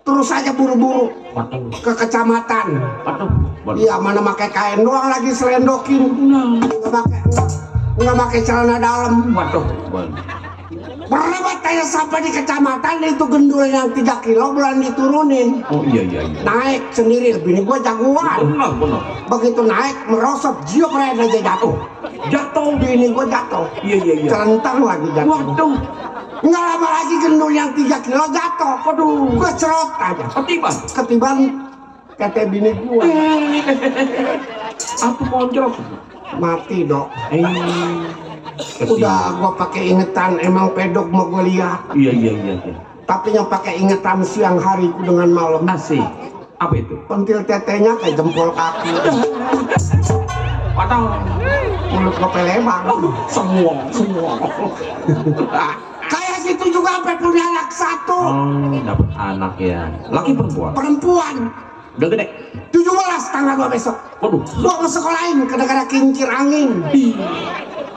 Terus aja buru-buru
Waduh.
ke kecamatan.
Waduh. Waduh.
Iya, mana pakai kain doang lagi selendokin. Nggak pakai celana dalam.
Waduh. Waduh.
Pernah tanya sampai di kecamatan itu gendul yang 3 kilo bulan diturunin.
Oh iya iya iya.
Naik sendiri, bini gua jagoan.
Benar benar.
Begitu naik merosot, jiok aja jatuh.
Jatuh.
Bini gua jatuh.
Iya iya iya.
Celentang lagi jatuh.
Waduh.
Nggak lama lagi gendul yang 3 kilo jatuh.
Waduh.
Gua cerot aja. Ketiban kata bini gua.
Aku moncrot.
Mati dok.
Kesian.
Udah gua pakai ingetan, emang pedok mau gua lihat.
Iya iya iya. Iya.
Tapi yang pakai ingetan siang hariku dengan malam.
Asik. Apa itu?
Pentil tetenya kayak jempol kaki.
Waduh.
Mulut gua lebar.
Semua.
Kayak gitu juga sampai punya anak 1.
Oh, dapat anak ya. Laki perempuan.
Perempuan.
Udah gede.
17 tanggal 2 besok.
Waduh.
Gua mau sekolahin ke negara kincir angin.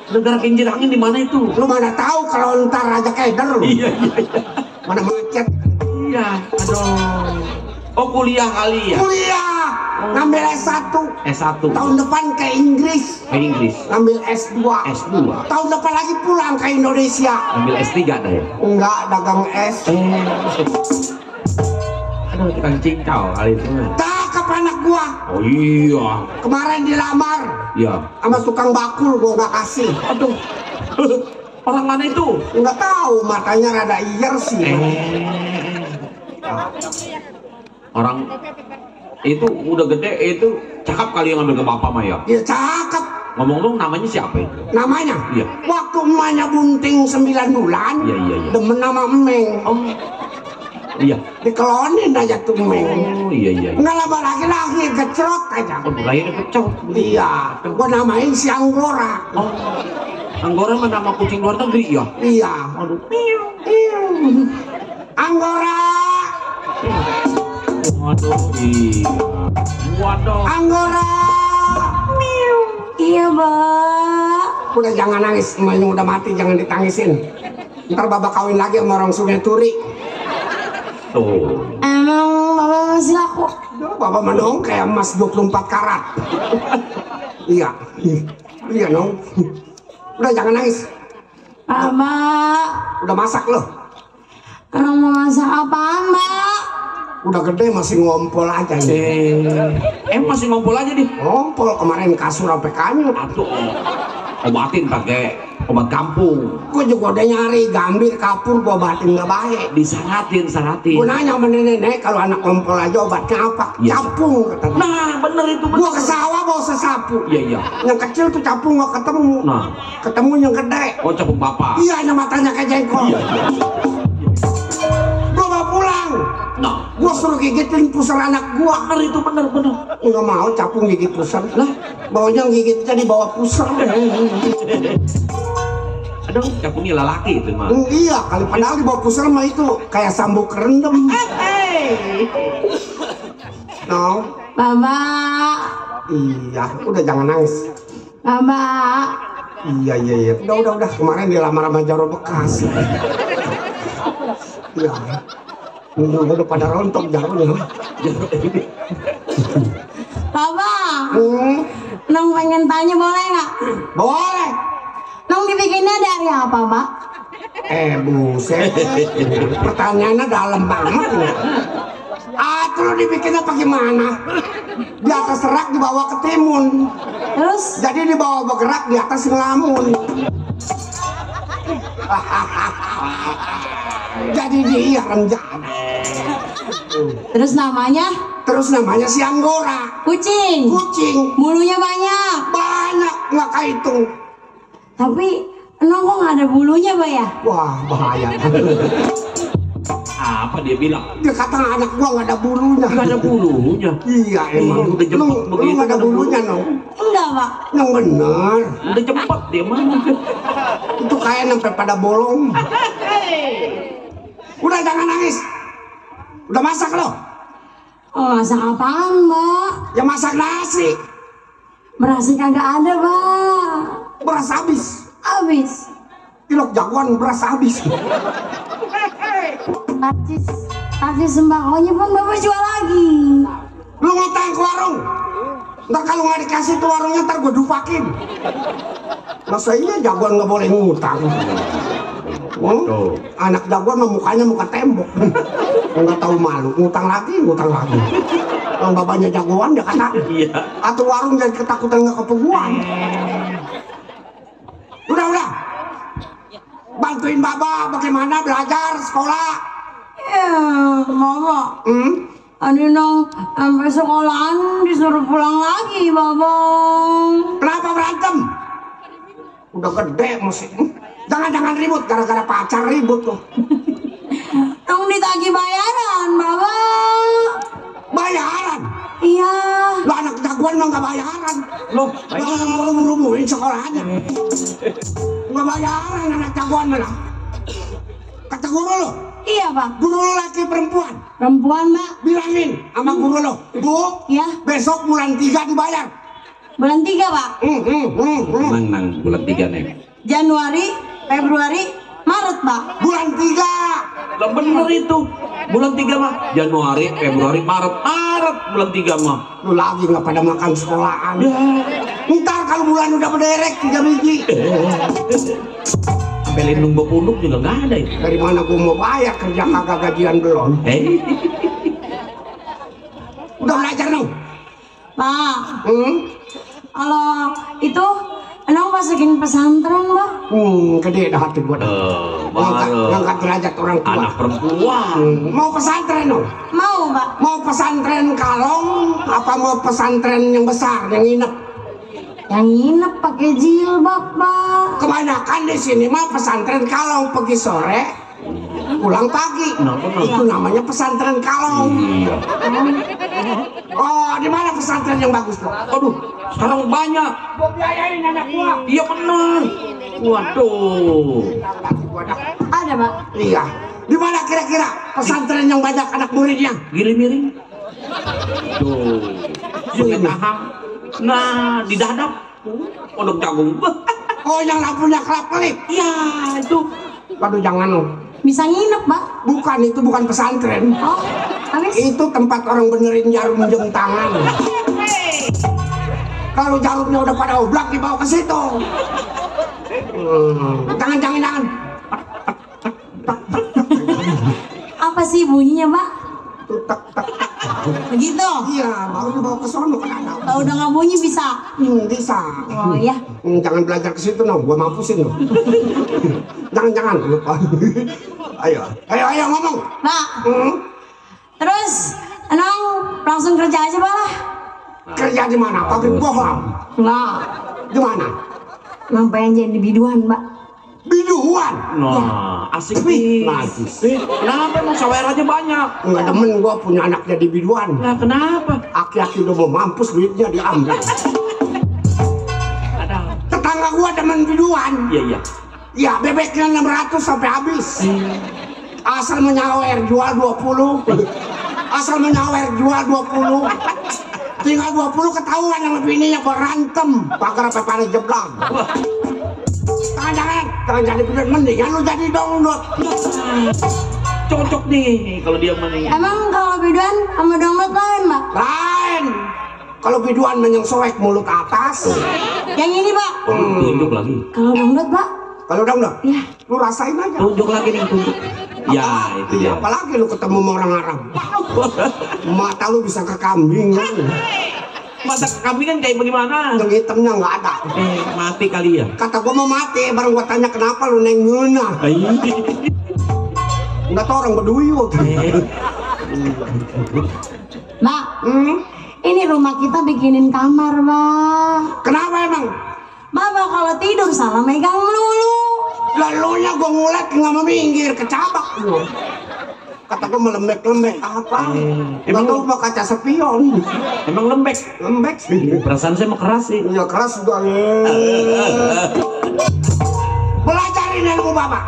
Negara kincir angin di mana itu?
Lu mana tahu kalau ntar Raja Keder.
Iya iya iya.
Mana macet.
Iya. Aduh. Oh kuliah kali ya?
Kuliah. Ngambil S1.
S1.
Tahun depan ke Inggris.
Ke Inggris.
Ngambil S2.
S2.
Tahun depan lagi pulang ke Indonesia.
Ambil S3 ada ya?
Enggak, dagang es.
Aduh, tukang cincau kali itu.
Cakep anak gua.
Oh iya.
Kemarin dilamar
Iya.
sama tukang bakul, gua nggak kasih.
Aduh. Orang mana itu?
Nggak tahu, matanya rada iyer sih.
Orang itu udah gede, itu cakep kali yang ngambil ke bapak mah ya.
Ya cakep.
Ngomong-ngomong namanya siapa itu?
Namanya?
Iya.
Waktu emaknya bunting 9 bulan,
Iya, iya, iya.
demen nama Emeng.
Oh. Iya.
Dikelonin aja tuh Emeng.
Oh iya iya.
Nggak lama lagi lahir, gecrot aja.
Oh, lahirnya pecah.
Iya, gua namain si Anggora.
Oh. Anggora mah nama kucing luar negeri ya?
Iya.
Aduh.
Anggora.
Waduh, iya. Waduh.
Anggora.
Iya, Mbak.
Udah jangan nangis, emaknya udah mati, jangan ditangisin. Ntar Bapak kawin lagi sama orang Sungai Turi.
Tuh.
Emang Bapak masih laku?
Bapak menong kayak emas 24 karat. Iya. Iya dong. Udah jangan nangis.
Mbak.
Udah masak loh.
Orang mau masak apaan, Mbak?
Udah gede masih ngompol aja nih.
Masih ngumpul aja nih.
Ngompol kemarin kasur sampai kanyut.
Aduh, obatin pakai obat kampung.
Gue juga udah nyari gambir kapur, gue obatin nggak baik.
Disaratin.
Gue nanya sama nenek kalau anak ngompol aja obatnya apa?
Iya.
Capung katanya.
Nah, bener itu bener.
Gue ke sawah bawa sesapu.
Iya.
Yang kecil tuh capung nggak ketemu.
Nah,
Ketemu yang gede.
oh capung bapak.
Iya, yang matanya kayak jengkol. Gue bawa pulang.
Nah,
Gue suruh gigitin pusar anak gue.
bener itu bener.
Nggak mau capung gigit pusar. Lah, baunya gigitnya di bawah pusar.
Aduh, capungnya lelaki itu mah.
Iya, kali padahal di bawah pusar mah itu kayak sambuk kerendam. No.
Bapak.
Iya, udah jangan nangis.
Bapak.
Iya. Udah. Kemarin dia lamar sama Jaro bekas. Iya. Udah pada rontok jaronya.
Bapak. Nong pengen tanya boleh nggak?
Boleh.
Nong dibikinnya dari apa, Mbak?
Buset. Pertanyaannya dalam banget ya. Tuh lo dibikinnya bagaimana? Di atas serak dibawa ke timun.
Terus?
Jadi dibawa bergerak di atas ngelamun. Jadi dia rencana.
Terus namanya?
Terus namanya si Anggora.
Kucing. Bulunya banyak.
Banyak nggak kehitung.
Tapi Nong kok nggak ada bulunya, Mbak ya?
Wah, bahaya.
Apa dia bilang?
Dia kata anak gua nggak ada bulunya.
Nggak ada bulunya.
Iya emang.
Udah jemput
Lu
begitu,
nggak ada
ada
bulunya no.
Enggak, Pak.
Yang benar.
Udah cepet dia mah.
Itu kayak sampai pada bolong. Udah jangan nangis. Udah masak lo?
Oh, masak apaan, Mbak?
Ya masak nasi.
Berasnya kagak ada, Mbak.
Beras habis.
Habis.
Kilok jagoan beras habis.
Tarcis sembakonya pun Bapak jual lagi.
Lu ngutang ke warung. Ntar kalau nggak dikasih tuh warungnya ntar gue dupakin. Masa iya jagoan nggak boleh ngutang? Anak jagoan mah mukanya muka tembok. Nggak tahu malu. Ngutang lagi. Kalau bapaknya jagoan dia kata.
Iya.
Atau warung jadi ketakutan nggak kepeguan. Udah. Bantuin Bapak bagaimana belajar sekolah.
Ya, Mama. Aduh Nong, sampai sekolahan disuruh pulang lagi, Babang.
Kenapa berantem? Udah gede masih. Jangan ribut gara-gara pacar ribut tuh.
Nong ditagih bayaran, Babang.
Bayaran?
Iya.
Lo anak jagoan mah nggak bayaran.
Lo,
Lo ngurumuin sekolahnya. Nggak bayaran anak jagoan mana? Kata guru lo.
Iya, Pak.
Guru lo laki perempuan.
Perempuan, Mbak.
Bilangin sama guru lo. Bu,
Ya.
besok bulan 3 dibayar.
Bulan 3, Pak.
nang bulan 3 nih.
Januari, Februari, Maret, Pak.
Bulan 3.
Lah bener itu. Bulan 3 mah Januari, Februari, Maret bulan 3 mah.
Lu lagi nggak pada makan sekolahan. Ntar kalau bulan udah berderek 3 biji.
Sampai lindung bepunduk juga nggak ada itu.
Dari mana gua mau bayar kerja kagak gajian belum? Udah belajar dong.
Pak, kalau itu Nong masukin pesantren, Mbak.
Gede dah hati gua dah. Ngangkat derajat orang tua.
Anak perempuan.
Mau pesantren dong?
Mau, Pak.
Mau pesantren kalong apa mau pesantren yang besar yang nginep?
Yang nginep pakai jilbab, Pak.
Kebanyakan di sini mah pesantren kalong pergi sore, pulang pagi. Itu namanya pesantren kalong.
Iya.
Oh, di mana pesantren yang bagus tuh?
Aduh, sekarang banyak.
Gua biayain anak gua.
Iya benar. Waduh.
Gua dah.
Ada, Pak.
Iya. Di mana kira-kira? pesantren yang banyak anak muridnya?
Gili miring. Tuh. Sungai Tahang. Nah, di Dadap. Pondok Jagung.
Oh, yang lampunya kelap-kelip.
Ya, itu.
Waduh, jangan lo.
Bisa nginep, Pak.
Bukan, itu bukan pesantren.
Oh, habis.
Itu tempat orang benerin jarum jam tangan. Kalau jarumnya udah pada oblak dibawa ke situ. Jangan.
Apa sih bunyinya, Pak?
Tuh, tak.
Begitu.
Iya, baru dibawa ke sono kan ada.
Kalau udah nggak bunyi bisa.
Bisa.
Oh ya.
Jangan belajar ke situ, no. Gua mampusin, no. Jangan. Lupa. Ayo ngomong.
Pak. Terus, Enong langsung kerja aja, Pak lah.
Kerja di mana? Pabrik bohlam.
Enggak.
Di mana?
Emang pengen jadi biduan, Pak.
Biduan.
Nah, asik nih.
Najis.
Kenapa emang sawer aja banyak?
Enggak demen gua punya anak jadi biduan.
Nah, kenapa?
Aki-aki udah mau mampus, duitnya diambil.
Ada.
Tetangga gua demen biduan.
Iya.
Ya, bebeknya 600 sampai habis. Asal menyawer jual 20. Asal menyawer jual 20. Tinggal 20 ketahuan yang lebih ininya berantem. Pagar apa pada jeblang. Jangan jadi biduan, mendingan lu jadi dongdot.
Cocok nih kalau dia mending.
Emang kalau biduan sama dongdot lain, Pak?
Lain. Kalau biduan menyesuaikan mulut atas.
Yang ini, Pak.
Tunjuk lagi.
Kalau dongdot, Pak?
Kalau dongdot,
Ya.
lu rasain aja.
Tunjuk lagi nih, tunjuk. Ya, itu dia.
Apalagi lu ketemu sama orang Arab. Mata lu bisa ke kambing kan.
Mata kambing kan kayak bagaimana?
Yang hitamnya nggak ada.
Mati kali ya.
Kata gua mau mati, baru gua tanya kenapa lu neng ngena. Nggak tau orang Bedui waktu.
Mbak, ini rumah kita bikinin kamar, Mbak.
Kenapa emang?
Bapak kalau tidur salah megang melulu.
Lalunya gua ngulet nggak mau minggir, kecabak lu. Kata gua melembek-lembek apa? Nggak tahu gua kaca spion.
Emang lembek.
Lembek sih.
Perasaan saya mah keras sih.
Ya keras juga. Belajarin ilmu bapak.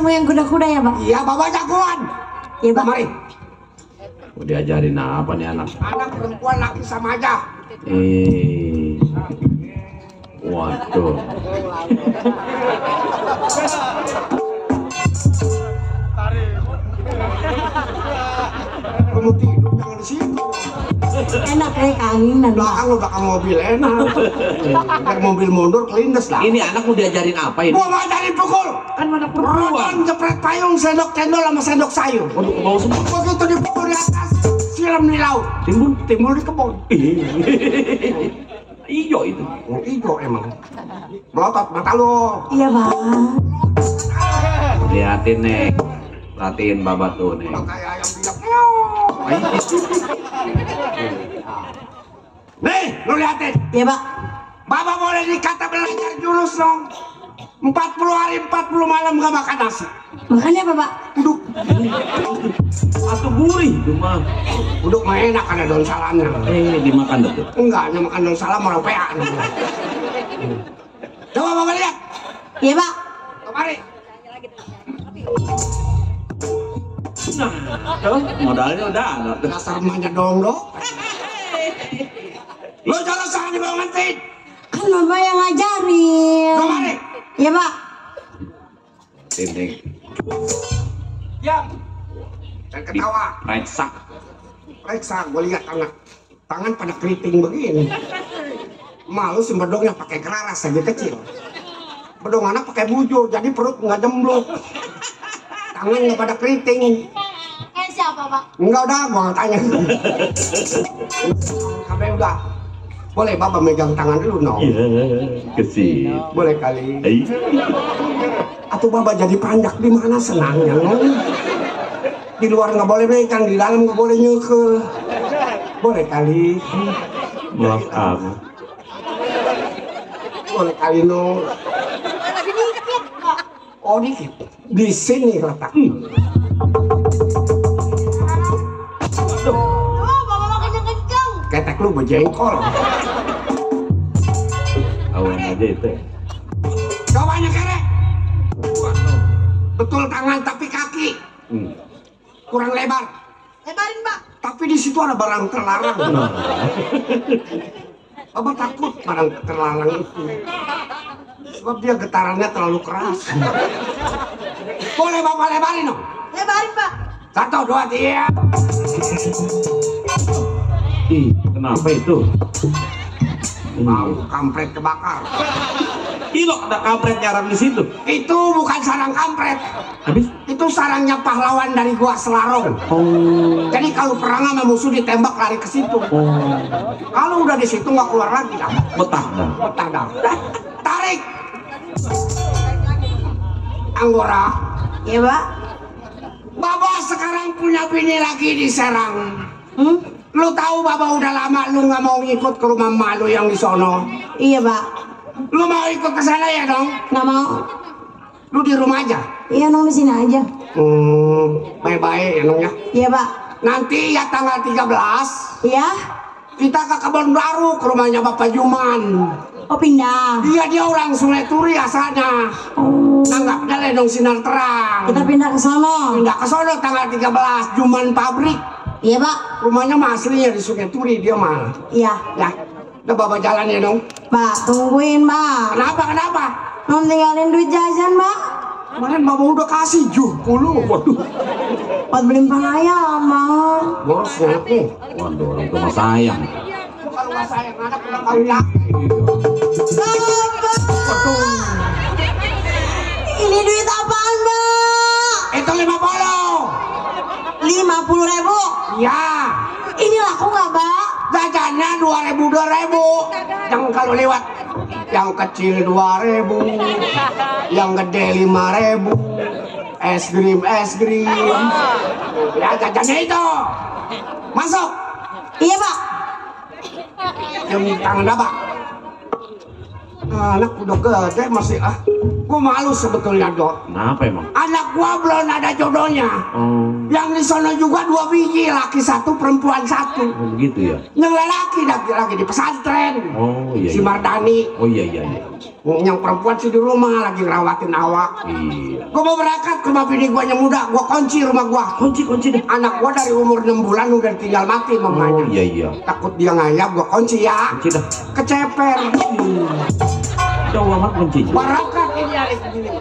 Mau yang kuda-kuda ya, Pak?
Iya, bapak jagoan.
Iya, Pak.
Mari.
Mau diajarin apa nih anak?
Anak perempuan laki sama aja.
Waduh.
Kamu tidur jangan di situ.
Enak ya, keanginan, Pak.
Belakang mobil enak. Biar mobil mundur kelindes lah.
Ini anak mau diajarin apa ini?
Gua mau ajarin pukul.
Kan anak perempuan.
Roton jepret payung, sendok cendol sama sendok sayur.
Waduh, ke bawah semua.
Begitu dipukul di atas, siram di laut. Timbul di kebun.
Iyo itu.
Ijo emang. Melotot mata lu.
Iya, Pak.
Liatin nih. Perhatiin babat tuh nih.
Kayak ayam bilang. Nih, lu liatin.
Iya, Pak.
Bapak boleh dikata belajar jurus dong. 40 hari 40 malam gak makan nasi.
Makannya apa, Pak?
Uduk.
Atau gurih tuh mah.
Uduk mah enak ada daun salamnya.
Dimakan betul.
Enggak, hanya makan daun salam orang PA. Coba bapak lihat.
Iya, Pak.
Kemari.
Nah, modalnya udah ada.
Dasar emaknya dongdok. Lo jalan sana di bawah ngantin.
Kan Bapak yang ngajarin.
Kemari.
Iya, Pak.
Tinting.
Diam. Dan ketawa.
Reksak.
Reksa, gue lihat tangan pada keriting begini. Malu si bedongnya pakai keraras aja kecil. Bedong anak pakai bujur, jadi perut nggak jemblok. Tangan nggak pada keriting.
Kayak siapa, Pak?
Enggak udah, gua nggak tanya. Sampai udah. Boleh bapak megang tangan dulu no?
Kesip.
Boleh kali. Atau bapak jadi panjak di mana senangnya no? Di luar nggak boleh megang, di dalam nggak boleh nyukel. Boleh kali.
Maaf kamu.
Boleh kali no. Oh dikit. Di sini letak.
Oh, Bapak mau kenceng-kenceng.
Ketek lu berjengkol.
Awan aja itu.
Cobanya kere. Betul tangan tapi kaki. kurang lebar.
Lebarin, Pak.
Tapi di situ ada barang terlarang. Bapak takut barang terlarang itu. Sebab dia getarannya terlalu keras. Boleh Bapak lebarin dong?
Lebarin, Pak.
1, 2, 3.
Ih, kenapa itu?
Mau kampret kebakar.
Ilo ada kampret nyarang di situ.
Itu bukan sarang kampret.
Habis?
Itu sarangnya pahlawan dari Gua Selarong.
Oh.
Jadi kalau perang sama musuh ditembak lari ke situ.
Oh.
Kalau udah di situ nggak keluar lagi dah.
Betah dah.
Betah dah. Tarik. Anggora.
Iya, Pak.
Baba sekarang punya bini lagi di Serang. Lu tahu Baba udah lama lu nggak mau ngikut ke rumah emak lu yang di sono.
Iya, Pak.
Lu mau ikut ke sana ya dong?
Nggak mau.
Lu di rumah aja.
Iya, nong di sini aja.
Baik-baik ya dong ya.
Iya, Pak.
Nanti ya tanggal 13
Iya.
kita ke Kebon Baru ke rumahnya Bapak Juman.
Oh, pindah.
Iya dia orang Sungai Turi asalnya. Nanggap jalan dong sinar terang.
Kita pindah ke sono.
Pindah ke sono tanggal 13 Juman pabrik.
Iya, Pak.
Rumahnya mah aslinya di Sungai Turi dia mah.
Iya.
Ya, udah Bapak jalan ya dong.
Pak, tungguin, Pak.
Kenapa?
Nong tinggalin duit jajan, Pak.
Kemarin Bapak udah kasih 70. Waduh.
Buat beli empang ayam, Bang.
Borosnya nih.
Waduh, orang tua sayang.
Kalau nggak sayang anak udah kawin lagi.
Bapak. Ini duit apaan, Mbak?
Itu 50.
50.000.
Ya.
Ini laku nggak, Mbak?
Jajannya 2.000. Yang kalau lewat yang kecil 2.000, yang gede 5.000. Es krim. Ya jajannya itu. Masuk.
Iya, Pak.
Yang tangan Pak. Anak udah gede masih Gua malu sebetulnya dok.
Kenapa emang?
Anak gua belum ada jodohnya.
Oh,
Yang di sana juga 2 biji, laki 1, perempuan 1.
oh begitu ya?
Yang laki lagi di pesantren.
Oh iya.
Si
Iya.
Mardani.
Oh iya.
Yang perempuan sih di rumah lagi ngerawatin awak.
Iya.
Gua mau berangkat ke rumah bini gua yang muda, gua kunci rumah gua.
Kunci deh.
Anak gua dari umur 6 bulan udah tinggal mati mamanya.
Oh iya.
Takut dia ngayap, gua kunci ya.
Kunci dah.
Keceper.
Jauh amat kuncinya.
Berangkat ini hari segini.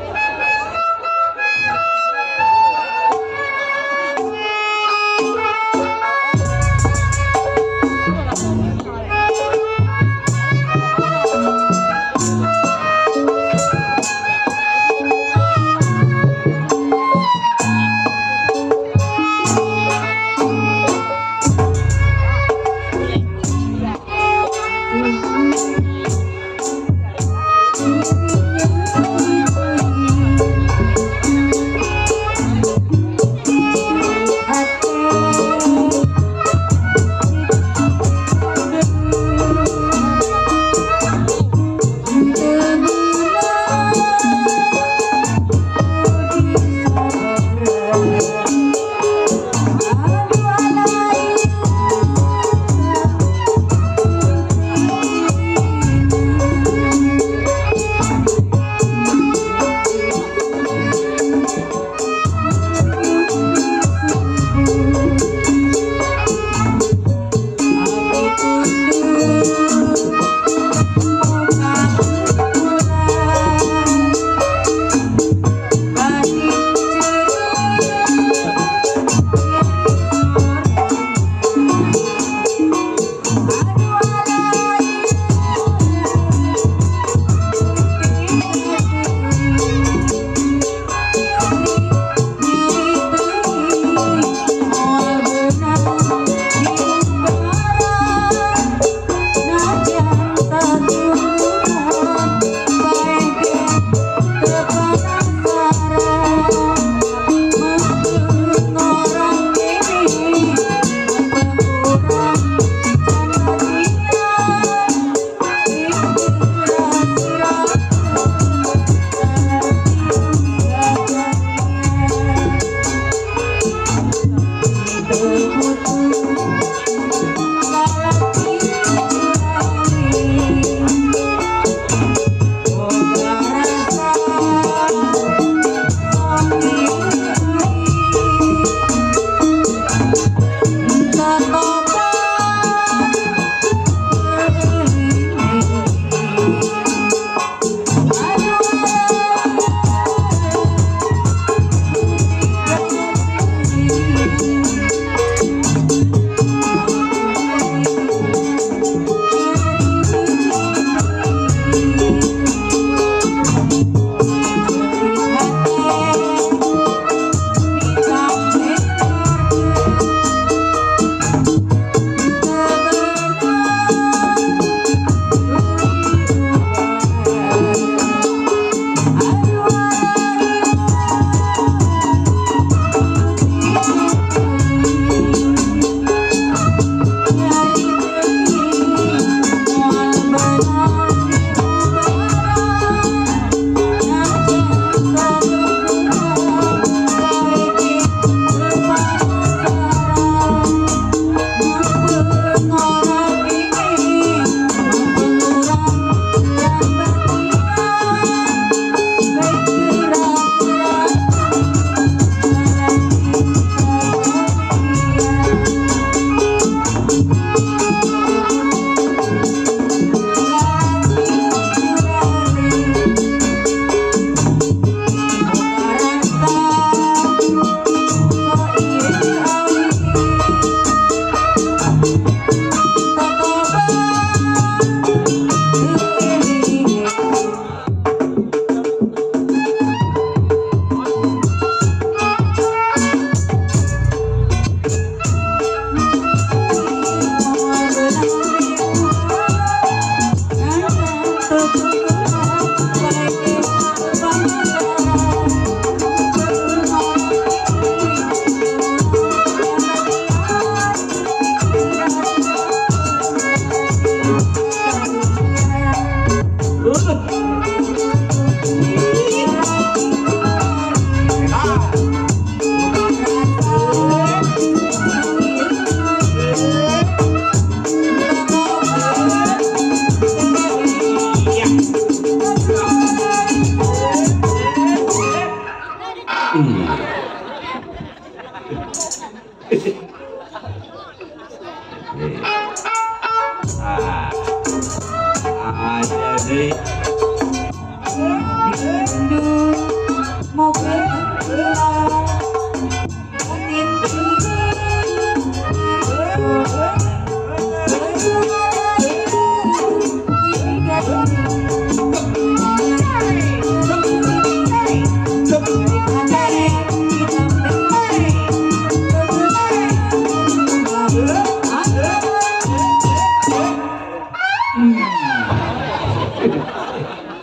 Jadi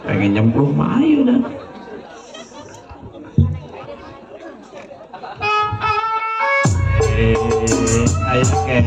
pengen nyemplung mayu dah. Ayo Ken.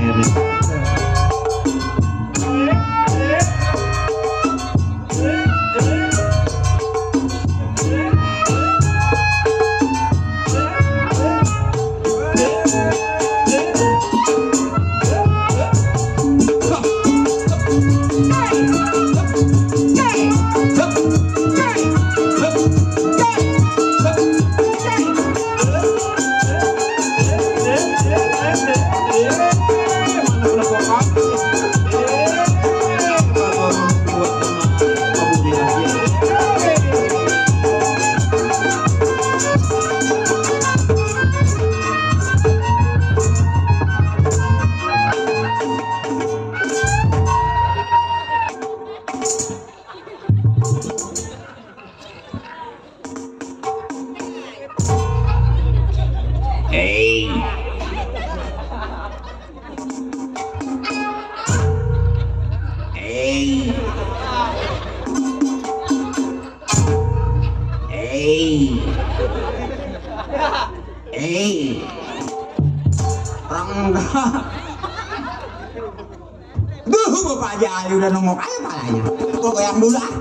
Duh, Bapak aja udah nongok aja palanya. Gua goyang dulu ah.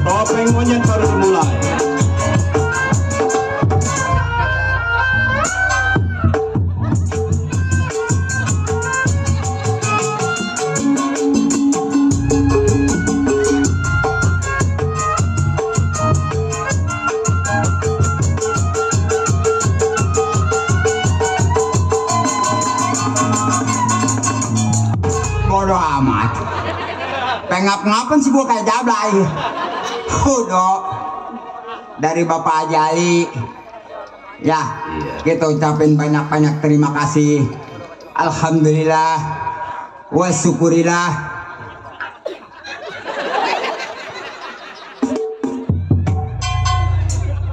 Topeng monyet baru dimulai.
Bodoh amat. Pengap-ngapan sih gua kayak jablay. Udah dari Bapak Ajali ya, kita ucapin banyak-banyak terima kasih. Alhamdulillah wa syukurillah.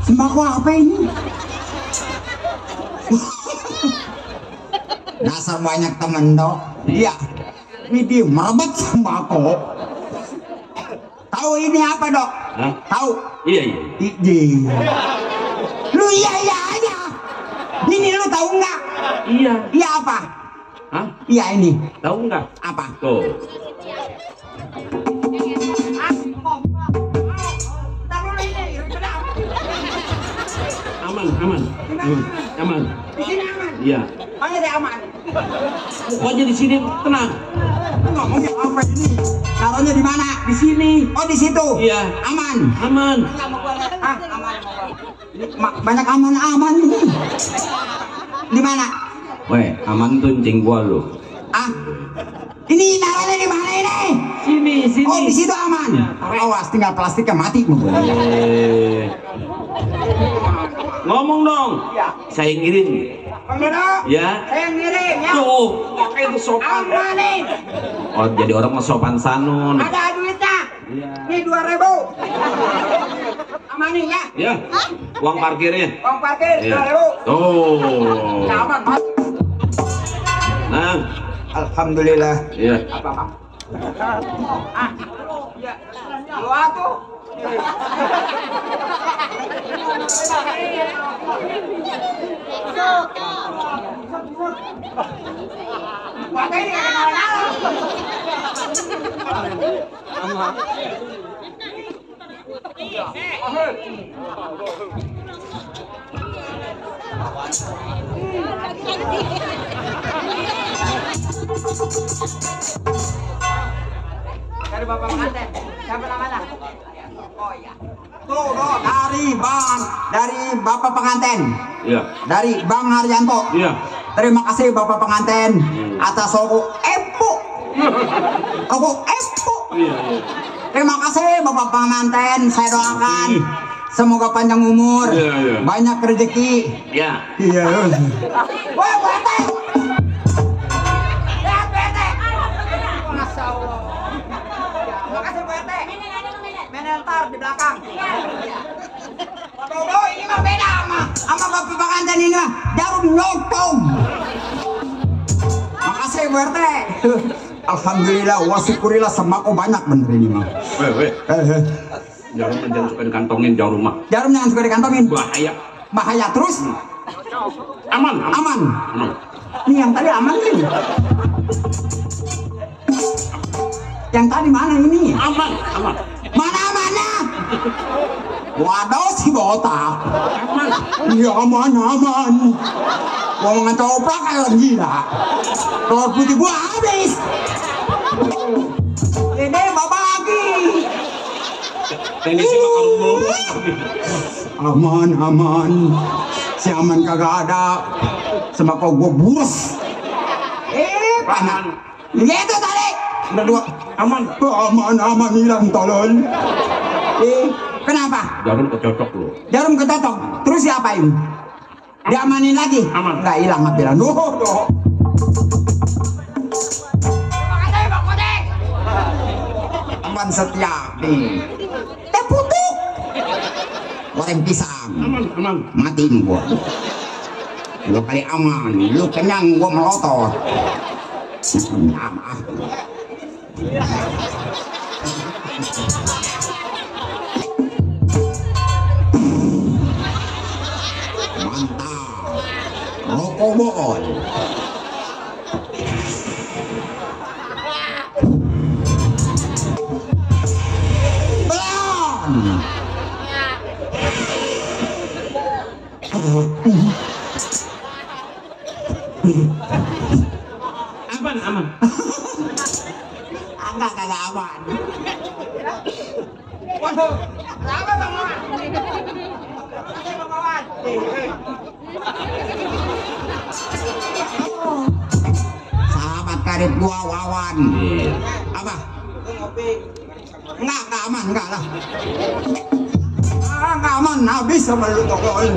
Sembako apa ini? Dasar banyak temen dok. Iya, ini dia merebut sembako. Tahu ini apa dok?
Hah?
Tahu?
Iya.
Iji. Lu iya aja. Ini lu tahu nggak?
Iya.
Iya apa?
Hah?
Iya ini.
Tahu nggak?
Apa?
Tuh. Aman.
Di sini aman.
Iya.
Mana dia aman?
Pokoknya di sini tenang.
Ngomongnya apa ini? Naruhnya di mana?
Di sini.
Oh di situ.
Iya.
Aman.
Aman.
Ah, aman. Banyak aman-aman ini. Di mana?
Weh, aman tuh cing gua lu.
Ah, ini naruhnya di mana ini?
Sini.
Oh, di situ aman. Awas, tinggal plastiknya mati.
Ngomong dong. Saya ngirim.
Bang Dodo,
Ya.
saya ngirim ya.
Tuh, pakai itu sopan.
Amanin.
Oh, jadi orang mah sopan sanun.
Ada duitnya. Ini 2.000. Amanin ya.
Ya. Uang parkirnya.
Uang parkir
Ya.
2.000.
Tuh.
Aman, Mas.
Nah,
Alhamdulillah.
iya.
Apa? Ya. Lu atuh. Mata ini kagak nyala-nyala. Dari Bapak pengantin. Siapa namanya? Oh iya. Tuh, dari Bapak pengantin.
Iya.
Dari Bang Haryanto.
Iya.
Terima kasih Bapak pengantin atas rokok Epo. Rokok Epo.
Iya.
Terima kasih Bapak pengantin. Saya doakan semoga panjang umur,
Iya.
banyak rezeki.
Iya.
Iya. Woi, Bete. Lihat Bete. Masya Allah. Makasih Bete. Menentar di belakang. Dodo ini mah beda sama Bapak pengantin ini mah jarum nyotong. Makasih Bete. Alhamdulillah, wasyukurillah sembako banyak bener ini mah.
Weh. Jangan suka dikantongin jauh rumah.
Jarum jangan suka dikantongin.
Bahaya.
Bahaya terus.
Aman.
Aman. Ini yang tadi aman nih. Yang tadi mana ini?
Aman.
Mana? Waduh si botak.
Aman.
Iya aman. Ngomong coprak kayak orang gila. Telur putih gua habis. Ini bapak lagi.
Ini sih bakal
Aman. Si aman kagak ada. Sembako gua burus. Panas. Gitu tadi. Udah 2. Aman hilang tolol. Kenapa?
jarum kecocok lu.
Jarum ketotok. Terus diapain? Diamanin lagi?
Aman.
Nggak hilang apiran. Aman setia nih. Teh putih. Goreng pisang.
Aman.
Matiin gua. Lu kali aman. Lu kenyang gua melotot. Maaf. Mantap. Rokok bol. Belum.
Aman.
Kagak aman. Waduh, apa Bang Wawan? Makasih Bang Wawan. Sahabat karib gua Wawan.
Iya.
Apa? Enggak aman, enggak lah. Enggak aman, habis sama lu tolol.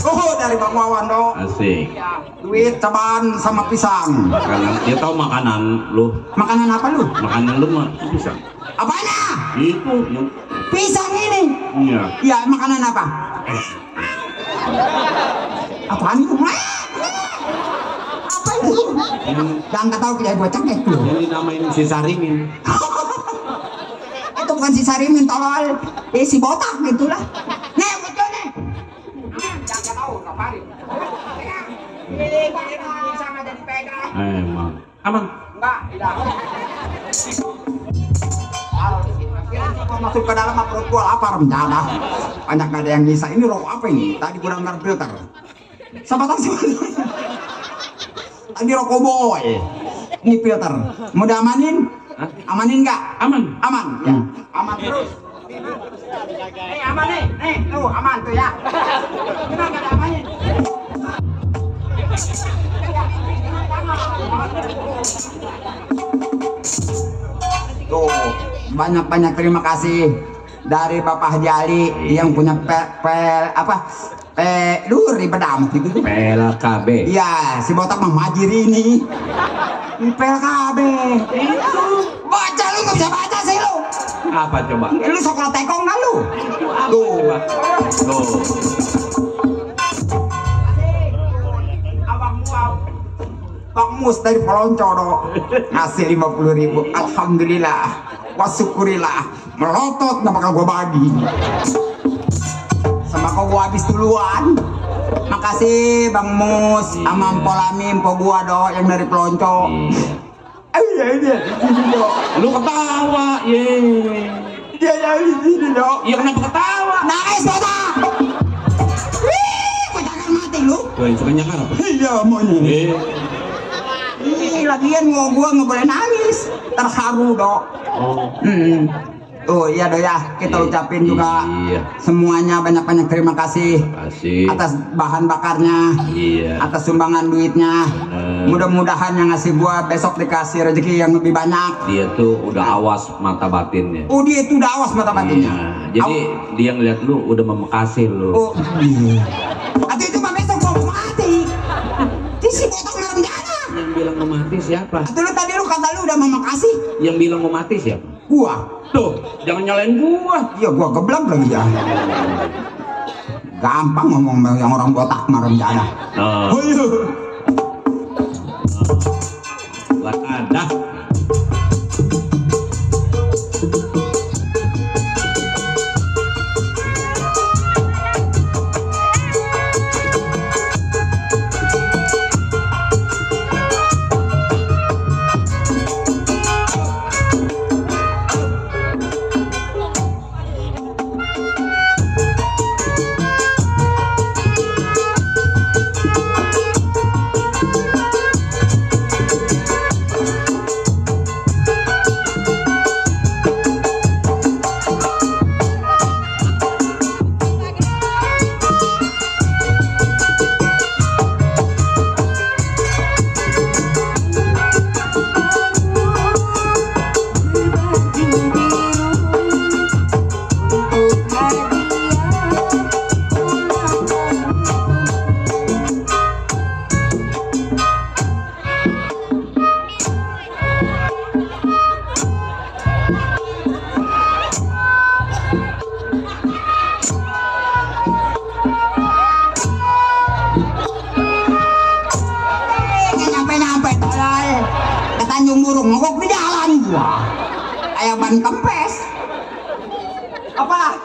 Oh, dari Bang Wawan dong.
Asik.
Duit ceban sama pisang.
Makanan. Dia tahu makanan lu.
Makanan apa lu?
Makanan lu mah bisa.
Apanya?
Itu yang
Pisang ini.
iya.
Ya, makanan apa? Apaan itu? Apa itu? Jangan ketahu kayak gue cekek lu.
Yang dinamain si Sarimin.
Itu bukan si Sarimin tolol. Si botak gitulah. Nih, betul nih. Jangan ketahu, kaparin. Ini pisang aja dipegang.
Emang. Aman.
Enggak, tidak. Kalau masuk ke dalam perut gua lapar mendadak. Banyak gak ada yang bisa. Ini rokok apa ini? Tadi gua dengar filter. Sabatan sih. Tadi rokok boy. Ini filter. Mau diamanin?
Hah?
Amanin nggak?
Aman.
Aman. Ya. Aman terus. Aman nih, tuh aman tuh ya. Tenang, gak ada amannya. Tuh, banyak-banyak terima kasih dari Bapak Haji Ali yang punya lur di Bedamak gitu.
PLKB.
Iya, si botak mah Majir ini. Di PLKB. Itu. Baca lu nggak bisa baca sih lu.
Apa coba?
Lu sekolah tekong kan lu?
Tuh. Tuh.
Abang mual. Pak Mus dari Polonco ngasih 50.000. Alhamdulillah. Wasyukurillah. Melotot nggak bakal gua bagi. Sama kau gua habis duluan. Makasih Bang Mus sama Mpolami Mpo gua do yang dari Pelonco. Iya.
Lu ketawa, ye.
Dia dari sini do.
Iya kenapa ketawa?
Nangis botak. Wih, gua jangan mati lu.
Woi, sukanya kan apa?
Iya maunya. Ih, lagian gua nggak boleh nangis. Terharu do.
Oh.
Oh iya do ya, kita ucapin juga
Iya.
semuanya banyak-banyak terima kasih
Kasih.
atas bahan bakarnya,
Iya.
atas sumbangan duitnya. Mudah-mudahan yang ngasih gua besok dikasih rezeki yang lebih banyak.
Dia tuh udah awas mata batinnya.
Oh dia itu udah awas mata batinnya.
Iya. Jadi dia ngeliat lu udah memekasi lu.
Oh iya. Atau itu mah besok gua mau mati. Di si botak merem jana.
Yang bilang mau mati siapa?
Atau lu tadi lu kata lu udah mau makasih?
Yang bilang mau mati siapa?
Gua.
Tuh, jangan nyalain gua.
Iya gua geblak lagi ya. Gampang ngomong yang orang botak merem jana.
Nah,
Oh iya.
buat ada.
Nyampe tolol ke Tanjung Burung mogok di jalan gua kayak ban kempes apa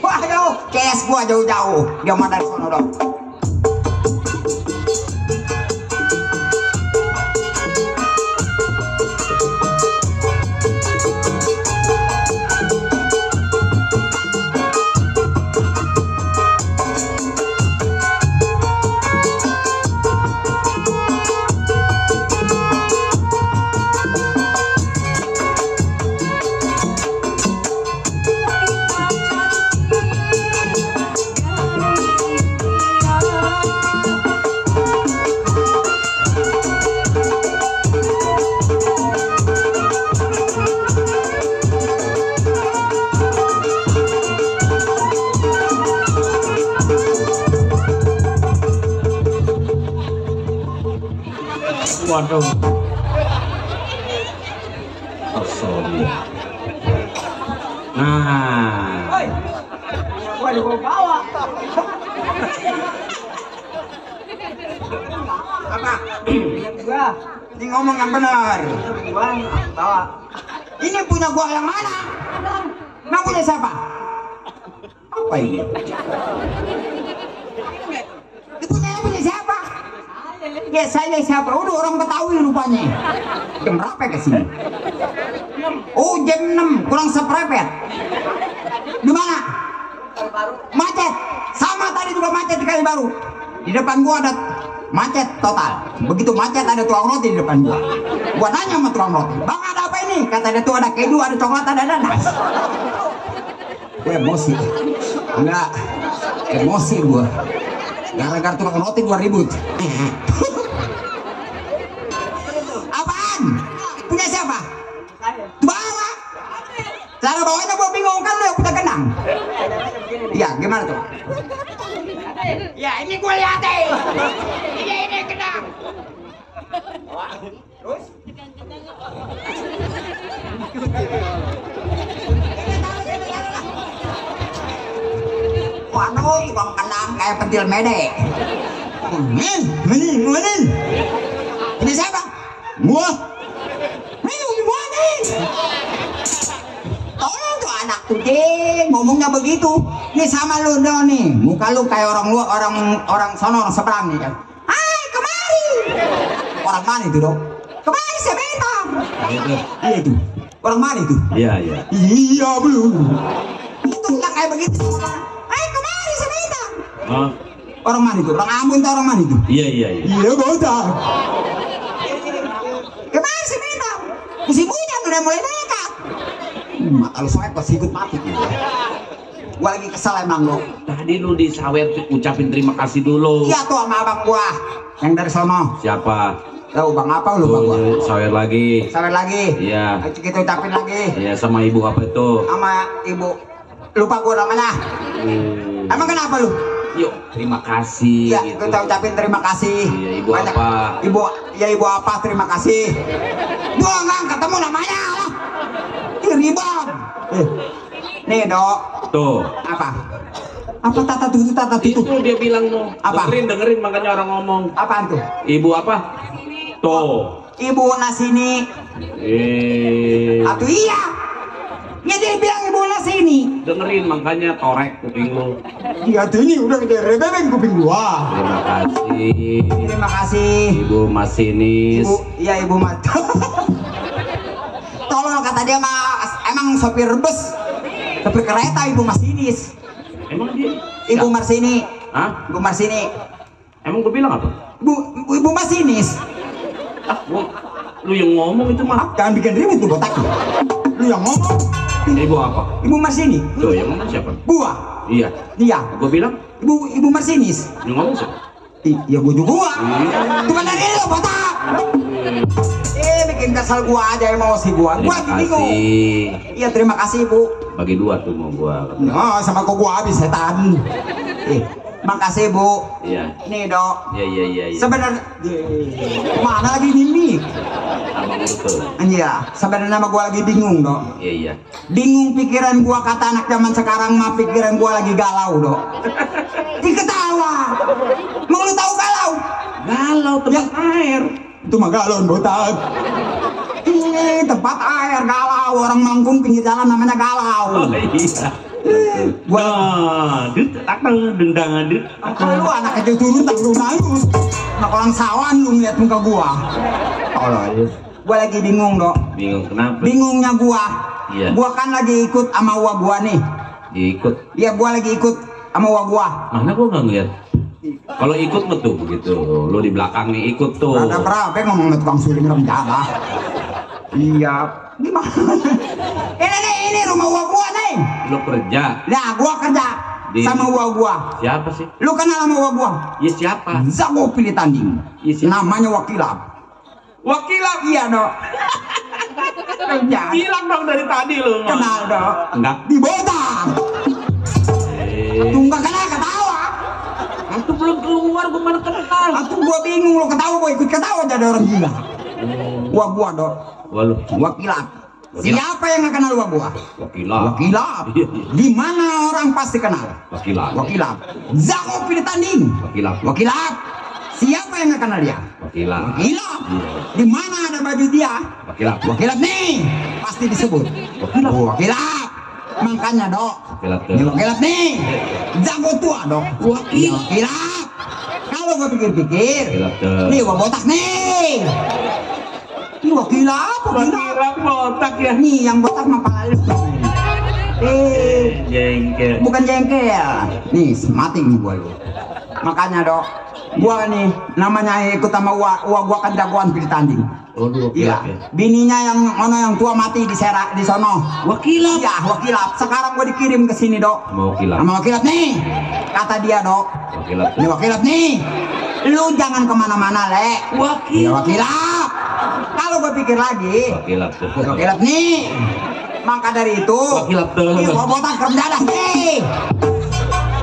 wah yo kes gua jauh-jauh dia mah dari sono dong.
Waduh. Oh, sorry. Nah,
Gua dibawa. Apa? Gua. Ini ngomong yang benar. Gua bawa. Ini punya gua yang mana? Nah punya siapa? Apa ini? Ini punya siapa? Ya saya siapa? Udah orang Betawi rupanya. Jam berapa ke sini? Oh jam 6 kurang seperempat. Di mana? Macet. Sama tadi juga macet di Kalibaru. Di depan gua ada macet total. Begitu macet ada tukang roti di depan gua. Gua nanya sama tukang roti, "Bang ada apa ini?" Kata dia tuh ada keju, ada coklat, ada nanas. Gue emosi. Enggak. Emosi gue. Gara-gara tukang roti gue ribut. Apaan? Punya siapa? Bawa. Cara bawanya gue bingung kan lu yang punya genang. Iya, gimana tuh?
Ya ini gue liatin. Ini genang.
Terus? Waduh, tukang kenang kayak pentil mede. Ini siapa? Gua. Gua nih. Tolong tuh anak tuh, Ding. Ngomongnya begitu. Ini sama lu dong nih. Muka lu kayak orang luar, orang sono, orang seberang nih kan. Hai, kemari. Orang mana itu, Dok? Kemari sebentar. Iya itu. Orang mana itu?
Iya, iya.
Iya, belum. Itu nggak kayak begitu. Hai, kemari sebentar.
Oh,
Orang mana itu? Orang Ambon atau orang mana itu?
iya, iya, iya.
Iya, botak. Kemari sebentar. Si bujang udah mulai nekat. Kalau saya pasti ikut mati gitu. Gua lagi kesel emang lo.
Tadi lu di sawer ucapin terima kasih dulu.
Iya tuh sama abang gua yang dari sono.
Siapa?
Tahu bang apa lu bang gua?
Oh, sawer lagi.
Sampai lagi.
Iya.
Ayo kita ucapin lagi
Iya, sama ibu apa itu?
sama ibu. Lupa gua namanya. Emang kenapa lu?
Yuk, terima kasih.
Iya,
gitu.
kita ucapin terima kasih.
Iya, ibu apa?
Ibu apa? Terima kasih. Gua nggak ketemu namanya. Ribet. Nih dok.
Tuh.
Apa? Apa tata tutu?
Itu dia bilang no.
Apa?
Dengerin makanya orang ngomong.
Apaan tuh?
Ibu apa? Tuh.
Ibu Nasini. Atau iya. Ya dia bilang ibu Nasini.
Dengerin makanya torek kuping lu.
Iya tuh ini udah gede rebeng kuping gua.
Terima kasih.
Terima kasih.
Ibu Masinis.
Ibu Mat. Tolong kata dia emang sopir bus, sopir kereta ibu Masinis.
Emang dia?
Ibu Marsini.
Hah?
Ibu Marsini.
Emang gue bilang apa?
Ibu Masinis.
Lu yang ngomong itu mah.
Jangan bikin ribut tuh botak. Lu yang ngomong.
Ibu apa?
Ibu Marsini.
Tuh yang ngomong siapa?
Gua.
Iya.
Dia.
Gue bilang.
Ibu Marsinis.
Yang ngomong siapa?
Iya gua juga gua. Itu kan dari lu botak. Bikin kesal gua aja emosi gua. Gua
Terima
bingung.
kasih.
Iya terima kasih Bu.
Bagi dua tuh mau gua.
Oh, sama kok gua habis setan. Makasih Bu.
Iya.
Nih dok.
Iya.
Sebenarnya mana lagi mimik?
Abang lu tuh.
Iya. Sebenarnya mah gua lagi bingung dok.
Iya.
Bingung pikiran gua kata anak zaman sekarang mah pikiran gua lagi galau dok. Diketawa. Mau lu tahu galau?
Galau tempat air.
Itu mah galon botak. Ini tempat air galau, orang Melengkung pinggir jalan namanya galau.
Oh iya. Dendang.
Kalau lu anak kecil turun tak lu nangis. Anak orang sawan lu ngeliat muka gua. Gua lagi bingung dok.
Bingung kenapa?
Bingungnya gua.
Iya.
Gua kan lagi ikut sama gua nih.
Ikut.
Iya gua lagi ikut sama gua.
Mana gua nggak ngeliat. Kalau ikut mah tuh begitu, lu di belakang nih ikut tuh.
Ada berapa ngomong sama tukang suling rencana? Iya. Gimana? Ini rumah gua nih.
Lu kerja.
Nah gua kerja sama gua.
Siapa sih?
Lu kenal sama gua?
Ya siapa?
Zago pilih tanding.
Ya, siapa?
Namanya Wakilap.
Wakilap.
Iya dok. Kerja.
Bilang dong dari tadi lu.
Kenal dok.
Enggak.
Di Botang. Tunggu kenal ketawa.
Aku belum keluar, gua mana kenal.
Aku gua bingung lo ketawa, gua ikut ketawa jadi orang gila. Gua dok.
Walu.
Wakilap. Siapa yang nggak kenal gua?
Wakilap.
Wakilap.
Iya.
Di mana orang pasti kenal?
Wakilap.
Wakilap. Zago pilih tanding.
Wakilap.
Wakilap. Siapa yang nggak kenal dia?
Wakilap.
Wakilap.
Iya.
Di mana ada baju dia?
Wakilap.
Wakilap nih. Pasti disebut.
Wakilap.
Wakilap. Makanya dok.
Wakilap tuh.
Ini wakilap nih. Zago tua dok. Wakilap. Kalau gua pikir-pikir,
Wakilap tuh.
nih gua botak nih. Ini wakilap.
Wakilap botak ya.
Nih yang botak mah pala lu.
Jengkel.
Bukan jengkel. Nih mati nih gua lu. Makanya dok, Gua nih namanya ikut sama gua kan jagoan pilih tanding.
Oh, dua
Iya,
kilap ya.
bininya yang tua mati di serak di sono.
Wakilap.
Iya, wakilap. Sekarang gua dikirim ke sini, Dok.
Mau kilap.
Sama wakilap nih. Kata dia, Dok.
Wakilap.
Ini wakilap nih. Lu jangan kemana-mana, Le. Iya, wakilap. Kalau gua pikir lagi,
Wakilap tuh.
wakilap nih. Maka dari itu,
Wakilap tuh.
ini gua botak kerjadah nih.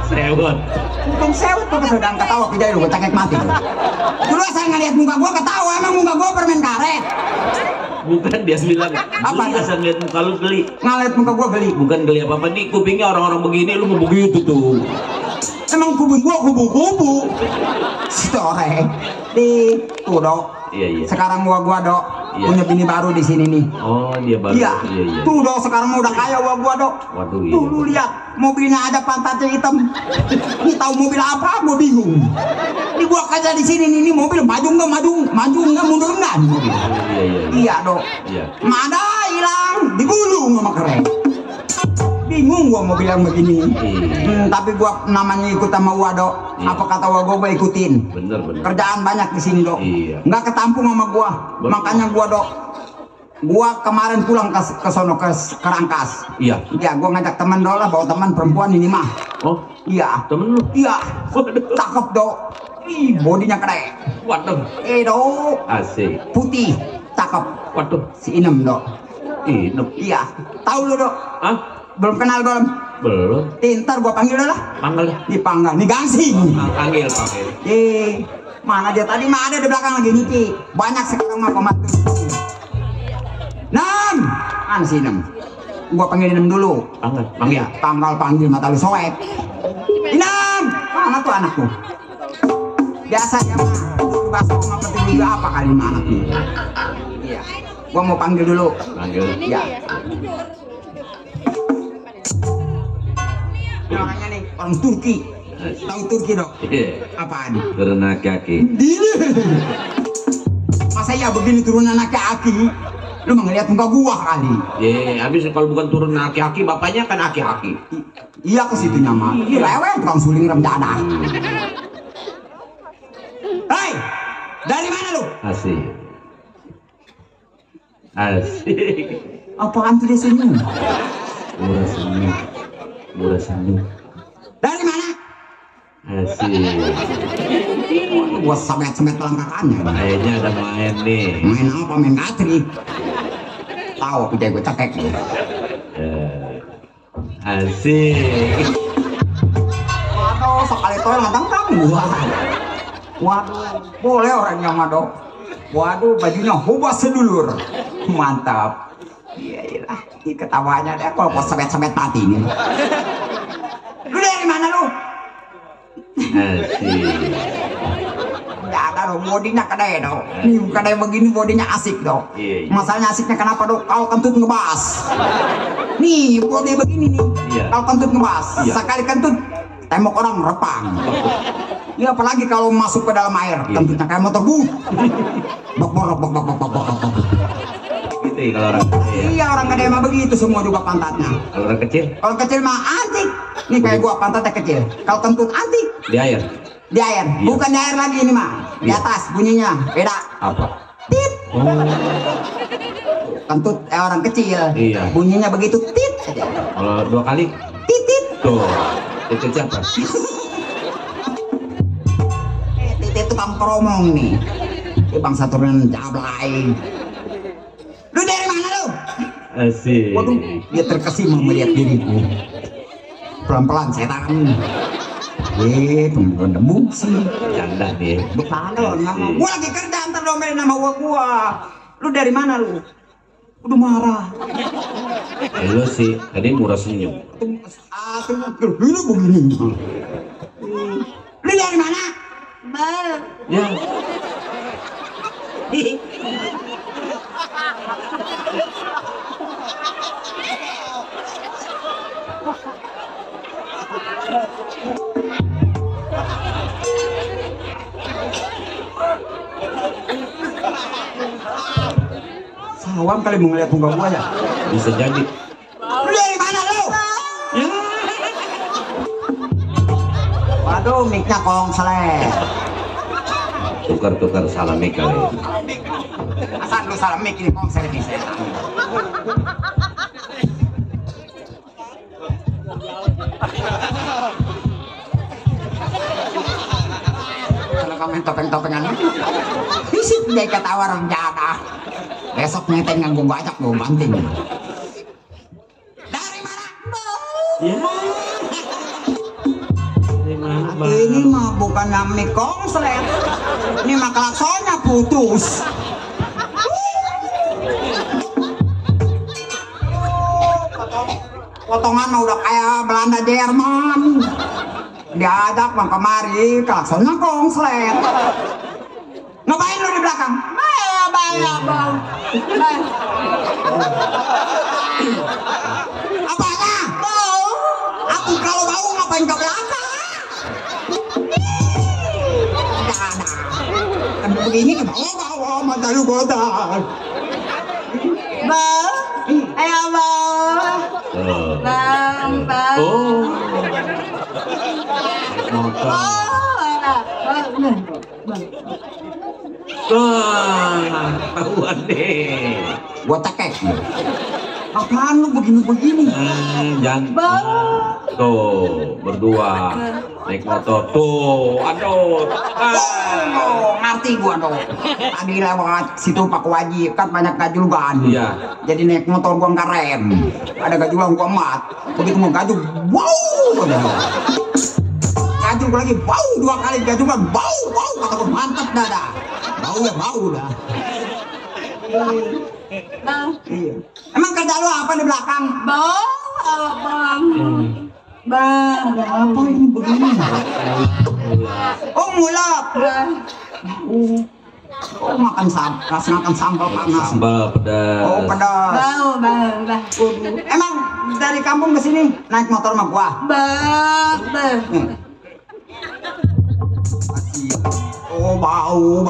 Sewot.
Bukan sewot tuh sedang ketawa tidak lu cekek mati lu. Dulu saya ngeliat muka gua ketawa, emang muka gua permen karet.
Bukan dia bilang.
Apa?
Geli asal lihat muka lu geli.
Ngeliat muka gua geli.
Bukan geli apa-apa nih, kupingnya orang-orang begini lu mau begitu tuh.
Emang kuping gua kubu-kubu. Sore. Di tuh, Dok.
Iya.
Sekarang gua Dok,
Iya.
punya bini baru di sini nih.
Oh, dia baru.
Iya.
Iya.
Tuh, Dok, sekarang udah kaya gua Dok.
Waduh, iya.
Tuh lu lihat mobilnya aja pantatnya hitam. Ini tahu mobil apa? Gua bingung. Ini gua kerja di sini nih, ini mobil maju enggak, mundur enggak nih mobil.
Iya.
Iya, Dok.
Iya.
Mana hilang, digulung sama keren. Bingung gua mobil yang begini. Tapi gua namanya ikut sama gua, Dok.
Iya.
Apa kata gua ikutin.
Bener.
Kerjaan banyak di sini, Dok.
Iya.
Nggak ketampung sama gua.
Betul.
Makanya gua, Dok. Gua kemarin pulang ke sono ke Rangkas.
Iya.
Iya, gua ngajak teman Dok lah, bawa teman perempuan ini mah.
Oh,
Iya.
temen lu.
Iya.
Waduh.
Cakep, Dok. Ih, bodinya keren.
Waduh.
Dok.
Asik.
Putih, cakep.
Waduh.
Si Inem, Dok.
Inem.
Iya. Tahu lu, Dok?
Hah?
Belum kenal belum?
Belum.
Ntar gua panggil dah lah.
Panggil.
Dipanggal, nih gangsing.
Panggil.
Mana dia tadi mah ada di belakang lagi Niki. Banyak sekarang mah pembantu. Nam, mana sih Nam? Gua panggil Nam dulu.
Panggil.
Panggil mata lu soek. Nam, mana tuh anak tuh? Biasanya mah bahasa sama penting juga apa kali mah anak tuh. Iya. Gua mau panggil dulu.
Panggil.
Iya. Ini orangnya nih, orang Turki. Tahu Turki, Dok?
Iya.
Apaan?
Turun kaki.
Dini. Masa ya begini turunan aki-aki? Lu ngeliat muka gua kali.
Habis kalau bukan turun aki-aki, bapaknya kan aki-aki.
Iya ke situ mah. Iya lewat tukang suling rem dadah. Hei, dari mana lu?
Asik.
Apaan tuh dia senyum?
Murah senyum.
Dari mana?
Asik.
Gua semet-semet langkakannya.
Kayaknya ada main nih.
Main apa? Main gatri. Tahu aku jago cekek.
Asik.
Waduh, sekali toel ngadang kamu. Waduh, boleh orangnya mah, Dok. Waduh, bajunya hubah sedulur. Mantap. Iya, ini ketawanya deh kalau pas semet-semet mati ini. Lu dari mana lu?
Asik.
Ya ada dong, bodinya kedai dong. Nih kedai begini bodinya asik dong.
Iya.
Masalahnya asiknya kenapa dong? Kalau kentut ngebas. Nih bodi begini nih.
Iya.
Kalau kentut ngebas,
Iya.
sekali kentut tembok orang repang. Ya apalagi kalau masuk ke dalam air, kentutnya kayak motor buk. Bok.
Gitu ya kalau orang kecil.
Iya orang kedai mah begitu semua juga pantatnya.
Kalau orang kecil
Kalau kecil mah antik. Nih kayak gua pantatnya kecil. Kalau kentut antik
di air.
di air.
Iya.
Bukan di air lagi ini mah. Di
Iya.
atas bunyinya beda.
Apa?
Tit.
Oh,
Kentut orang kecil.
Iya.
Bunyinya begitu tit aja.
kalau 2 kali
Titit.
tuh. Itu siapa?
Titit tukang promong nih. Bangsa turunan jablay. Lu dari mana lu?
Asik.
Waduh, dia terkesima melihat diriku. Pelan-pelan setan. Temen dembung sih.
Canda nih.
Bercanda nama
Asik.
gua lagi kerja antar domelin nama gua. Lu dari mana lu? Udah marah.
Lu sih tadi murah senyum.
Lu begini. Lu dari mana?
Ya.
Sawam kali mau ngeliat muka gua ya.
Bisa jadi.
Lu dari mana lu?
Ya.
Waduh, mic-nya kongslet.
tukar-tukar salamik kali.
Asal lu salamik ini kong saya bisa. Kalau kamu topeng-topengan fisik dia ketawa rencana besok ngeteng nganggo banyak mau banting. Dari mana?
Ya. Dari mana, Bang?
Ini mah bukan namanya konslet, ini mah klaksonnya putus. Potongan mah udah kayak Belanda Jerman. Diajak bang kemari, klaksonnya konslet. Ngapain lu di belakang? Bang. Apanya? Bau. Aku kalau bau ngapain ke belakang? Kan begini ke bawah, mata lu botak.
Bang, ayo bang. Bang.
Oh. Motor. Wah, tahuan deh.
Gua tekek. Apaan lu begini-begini?
Jangan. Tuh, berdua naik motor. Tuh, aduh.
Oh, ngerti gua dong. Tadi lewat situ Pak Wajib kan banyak gajulugan.
Iya.
Jadi naik motor gua nggak rem. Ada gajulan gua mat. Begitu mau gajul, wow. Gajul lagi, wow 2 kali gajulan, wow. Kata gua mantap dah. Bau dah.
Bang.
Iya. Emang kerja lu apa di belakang?
Bang.
Apa ini begini? Oh ngulap. Oh makan sambal panas.
Sambal pedas.
Oh pedas.
Bang.
Emang dari kampung ke sini naik motor sama gua?
Bang.
Oh bau.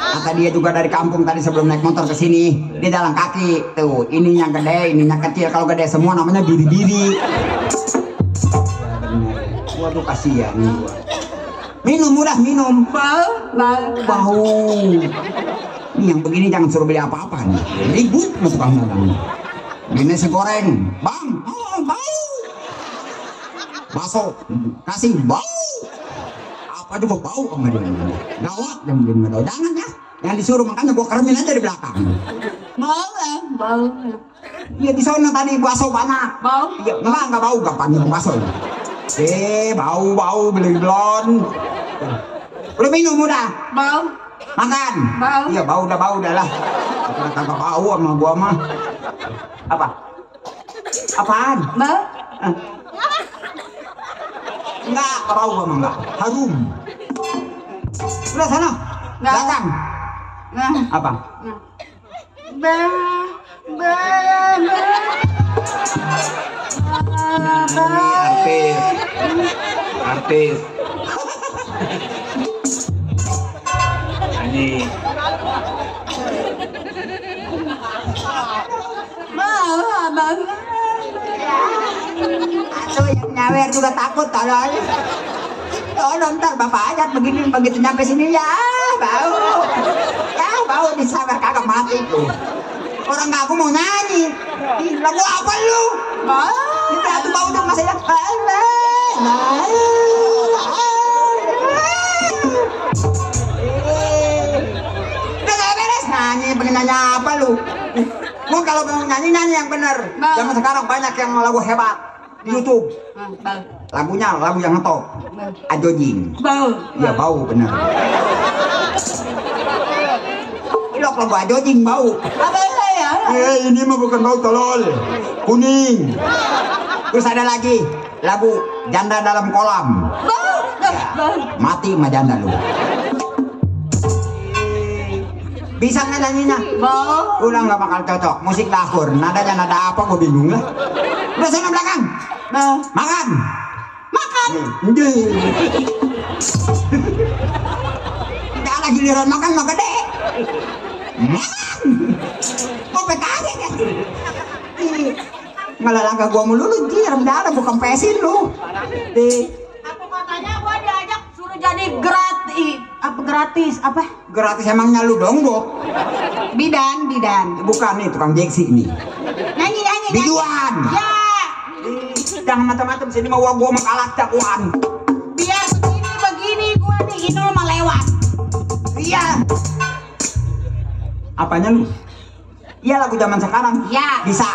Kata dia juga dari kampung tadi sebelum naik motor ke sini dia jalan kaki. Tuh, ininya gede, ininya kecil. Kalau gede semua namanya biri-biri. Waduh kasihan gua. Minum. Bau. Ini yang begini jangan suruh beli apa-apa nih. Ribut sama tukang dagang. Ini nasi goreng, bang. Oh, bau. Bakso, kasih bau. Apa juga bau sama dia. Gawat dan dia jangan ya. Yang disuruh makanya gua keremin aja di belakang.
Bau.
Iya di sana tadi bakso banyak.
Bau.
Iya enggak bau gampang bakso. Bau beli blon. Udah minum udah.
Bau.
Makan.
Bau.
Iya bau dah lah. Kagak bau sama gua mah. Apa? Apaan?
Bau.
Enggak, bau gua mah enggak. Harum. Udah sana. Belakang. Apa?
Artis. Nyanyi.
Bang.
Aduh yang nyawer juga takut tolong. Tolong ntar bapak ajat begini begitu nyampe sini ya bau. Ya bau disabar kagak mati tuh. Orang aku mau nyanyi. Ih, lagu apa lu? Itu atuh bau dong masih ya. Udah beres nyanyi pengen nanya apa lu? Mau kalau mau nyanyi yang bener. Zaman sekarang banyak yang lagu hebat di YouTube. Lagunya lagu yang ngetop. Ajojing.
Bau.
Iya bau bener. Ilok lagu ajojing bau.
Apa ya?
Ini mah bukan bau tolol. Kuning. Terus ada lagi lagu janda dalam kolam.
Bau.
Mati mah janda lu. Bisa nggak nyanyinya?
Bau.
Udah nggak bakal cocok. Musik dahur. Nadanya nada apa? Gue bingung lah. Udah sana belakang. Makan. Tidak ada giliran makan mah gede. Makan. Mau pekain ya? Malah langkah gua mulu lu jiram darah bukan pesin lu.
Aku katanya gua diajak suruh jadi gratis. Apa gratis apa?
Gratis emangnya lu dongdok?
Bidan.
Bukan nih tukang jeksi nih.
Nyanyi.
Biduan.
Ya.
Jangan macam-macam sini mau gua mau kalah jagoan.
Biar begini gua nih Inul mah lewat.
Iya. Apanya lu? Iya lagu zaman sekarang.
Ya.
Bisa.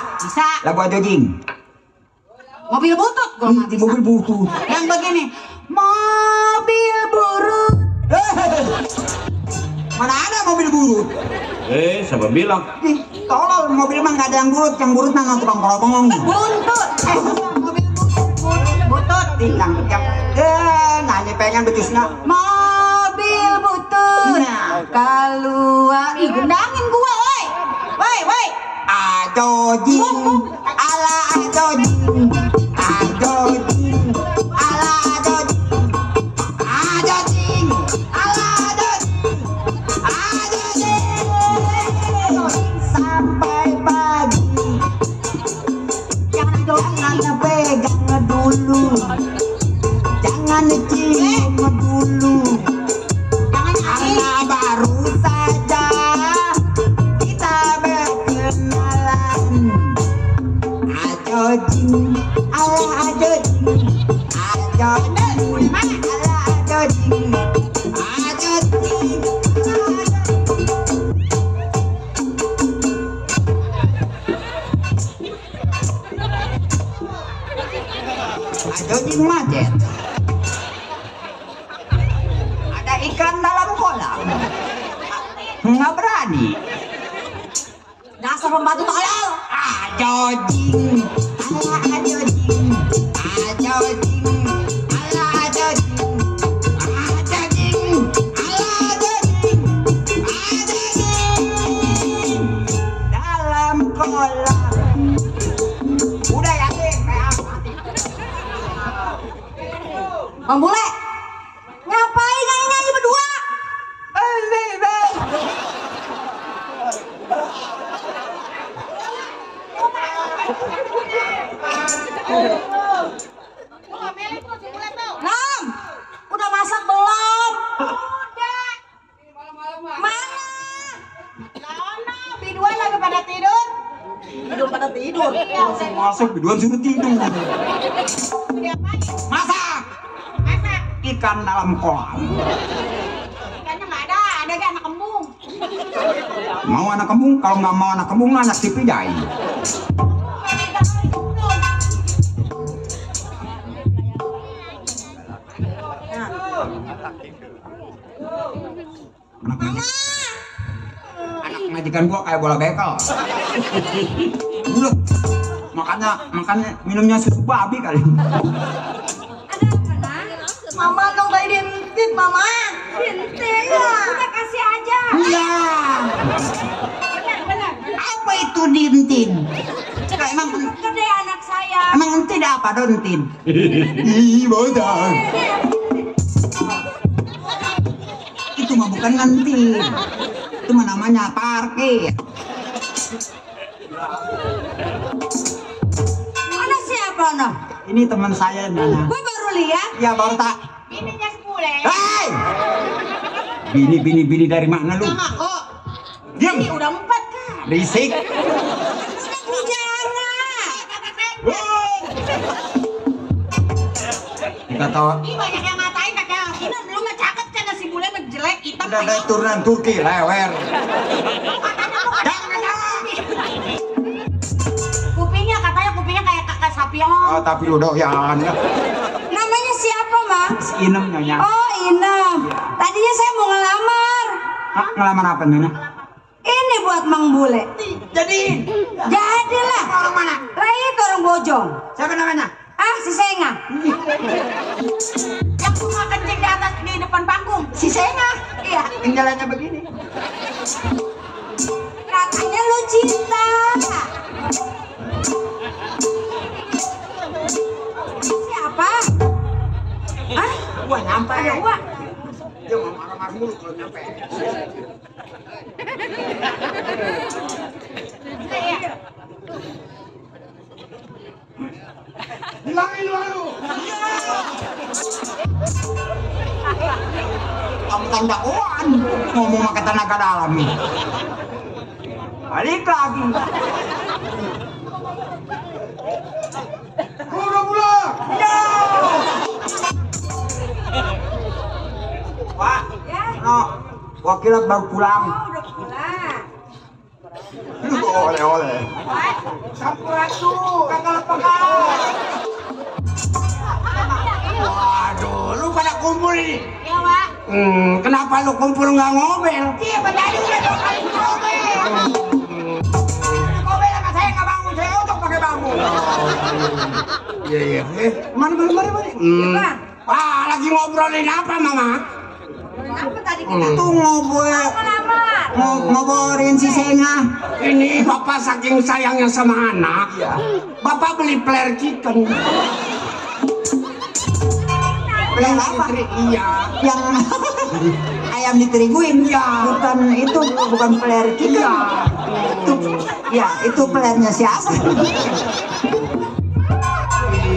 Lagu Ajojing.
Mobil butut gua nggak
Di
bisa.
mobil butut.
Yang begini. Mobil burut.
Mana ada mobil burut?
Siapa bilang?
Ih, tolol mobil mah nggak ada yang burut mah tukang korobong.
Buntut. Mobil butut.
Nanya pengen becusnya.
Mobil butut.
Nah.
Keluar. Ih, gendangin gua, woi. Woi.
Ajojing, ala ajojing, ajojing, ala ajojing, ajojing, ala ajojing, sampai pagi. Jangan pegang dulu, jangan cium dulu, karena baru saja kita berkenalan. Ajojing, ala ajojing, ajojing, ala ajojing, ajojing, ajojing macet. Ada ikan dalam kolam, nggak berani.
Dasar pembantu tolol.
Ajojing, ala ajojing, ajojing, ala ajojing, ajojing, ala ajojing, ajojing, dalam kolam. Udah ya deh,
Bang Bule. Ngapain nyanyi berdua? Nam, udah masak belum? Udah. Mana? Sana, biduan lagi pada tidur. Tidur.
masuk biduan suruh tidur. Masak ikan dalam kolam.
Ikannya nggak ada gak anak kembung.
Mau anak kembung? Kalau nggak mau anak kembung, anak cipijai. Anak majikan gua kayak bola bekel. Udah, makanya minumnya susu babi kali.
Mama dong tadi dintin, Mama. Dintin lah. Udah kasih aja.
Iya.
Benar.
Apa itu dintin? Cek emang
Gede anak saya.
emang tidak apa dontin? Ih, bodoh. Itu mah bukan ngentin. Itu mah namanya parkir.
Mana siapa no?
Ini teman saya Nana.
Gue baru lihat.
Ya baru tak.
Bininya sepule.
Hei! Bini dari mana lu?
Enggak kok.
Diam.
Ini udah 4 kan.
Berisik.
Udah bujana.
Dikata
Ih banyak yang ngatain kakak. Ini lu mah cakep kan si bule mah jelek hitam.
udah ada turunan Turki lewer.
Kupingnya kayak kakak Sapion.
Oh, tapi lu doyan.
Namanya siapa, Ma?
Si Inem nyonya.
Oh, Inem. Tadinya saya mau ngelamar.
Hah, ngelamar apa nyonya?
Ini buat Mang Bule.
Jadi
Jadilah.
orang mana?
Lah itu orang Bojong.
Siapa namanya?
Ah, si Senga. Yang suka kencing di atas di depan panggung. Si Senga. Iya.
Yang jalannya begini.
Katanya lu cinta. Siapa? Hah?
Gua nyampe.
Ada gua.
Dia mau marah-marah mulu kalau nyampe.
Iya.
Hilangin lalu.
kamu tandakuan. Ngomong pakai tenaga dalam nih. Balik lagi.
Pulang.
Ya. Pak,
Ya.
no, wakilat baru pulang.
Oh, udah pulang.
Oleh-oleh.
What?
Sampurasun, kakak lepakan. Waduh, lu pada kumpul ini.
Ya, Wak.
Kenapa lu kumpul nggak ngomel?
Iya, tadi udah 2 kali ngomel.
Ngomel sama saya nggak bangun, saya untuk pakai bangun. Iya. Mari.
Bang,
Wah, lagi ngobrolin apa, Mama?
kenapa tadi kita
Tuh ngobrol.
lamar?
Ngobrolin si Senga. Ini bapak saking sayangnya sama anak. Bapak beli player chicken.
Yang apa?
Iya.
Yang ayam diteriguin,
Iya.
bukan itu, bukan peler chicken.
Iya.
Itu, ya itu pelernya siapa?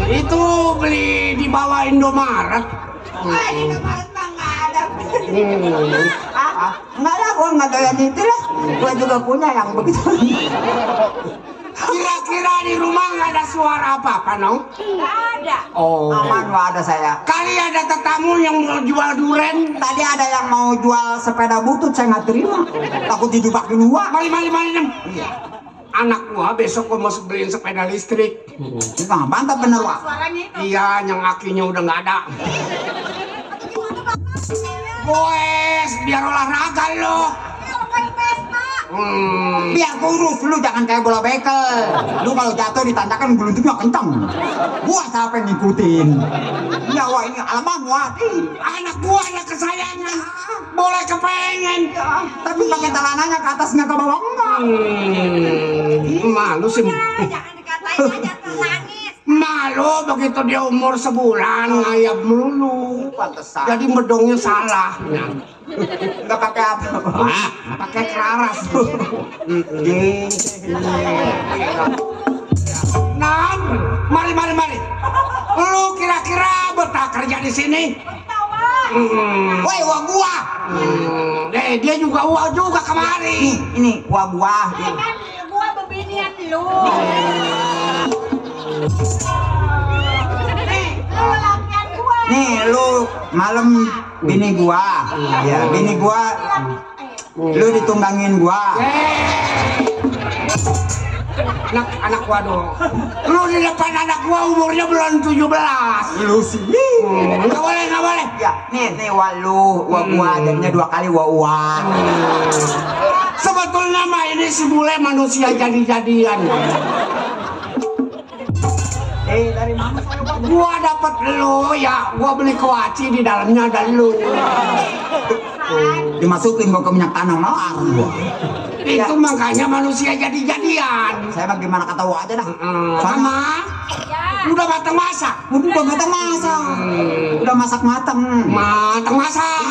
Itu beli di bawah Indomaret.
Di Indomaret mah nggak ada. Nggak lah, gua nggak doyan itu lah. Gua juga punya yang begitu.
Kira-kira di rumah nggak ada suara apa-apa, Nong?
Nggak ada.
Oh.
Aman, nggak ada saya.
Kali ada tetamu yang mau jual duren.
Tadi ada yang mau jual sepeda butut, saya nggak terima. Takut dijubakin gua.
Mari. Nem. Anak gua besok gua mau beliin sepeda listrik.
Nggak mantap bener, Wak.
Suaranya itu.
Iya, yang akinya udah nggak ada. Boes, biar olahraga lo.
Ya, bukan pesta.
Biar kurus, lu jangan kayak bola bekel. Lu kalau jatuh ditandakan gelundungnya kencang. Gua capek ngikutin. Ya, Wak, ini alamat, Wak.
Anak gua anak kesayangan. Boleh kepengen.
Tapi pakai celananya ke atas nggak ke bawah enggak.
Malu sih.
Jangan dikatain aja nangis.
Malu begitu dia umur sebulan ngayap melulu.
Pantesan.
Jadi medongnya salah.
Nggak pakai apa.
Ah, pakai keraras. Nah, mari. Lu kira-kira betah kerja di sini?
Woi, Wak gua.
Dia juga uang juga kemari.
Ini Wak gua.
Kan gua bebinian lu. Nih, lu latihan gua.
Nih, lu malam bini gua. Ya, bini gua. Lu ditunggangin gua.
Anak gua dong. Lu di depan anak gua umurnya belum 17.
Lu sih.
Nggak boleh.
Ya, nih Wak lu, Wak gua jadinya 2 kali Wak.
Sebetulnya mah ini si bule manusia jadi-jadian.
Dari mana saya Wak?
Gua dapet lu ya, gua beli kewaci di dalamnya ada lu.
Dimasukin gua ke minyak tanah malah gua.
Itu makanya manusia jadi-jadian.
Saya mah gimana kata Wak aja dah.
Sama,
Ya.
udah matang masak.
Udah matang masak. Udah masak matang.
Matang masak.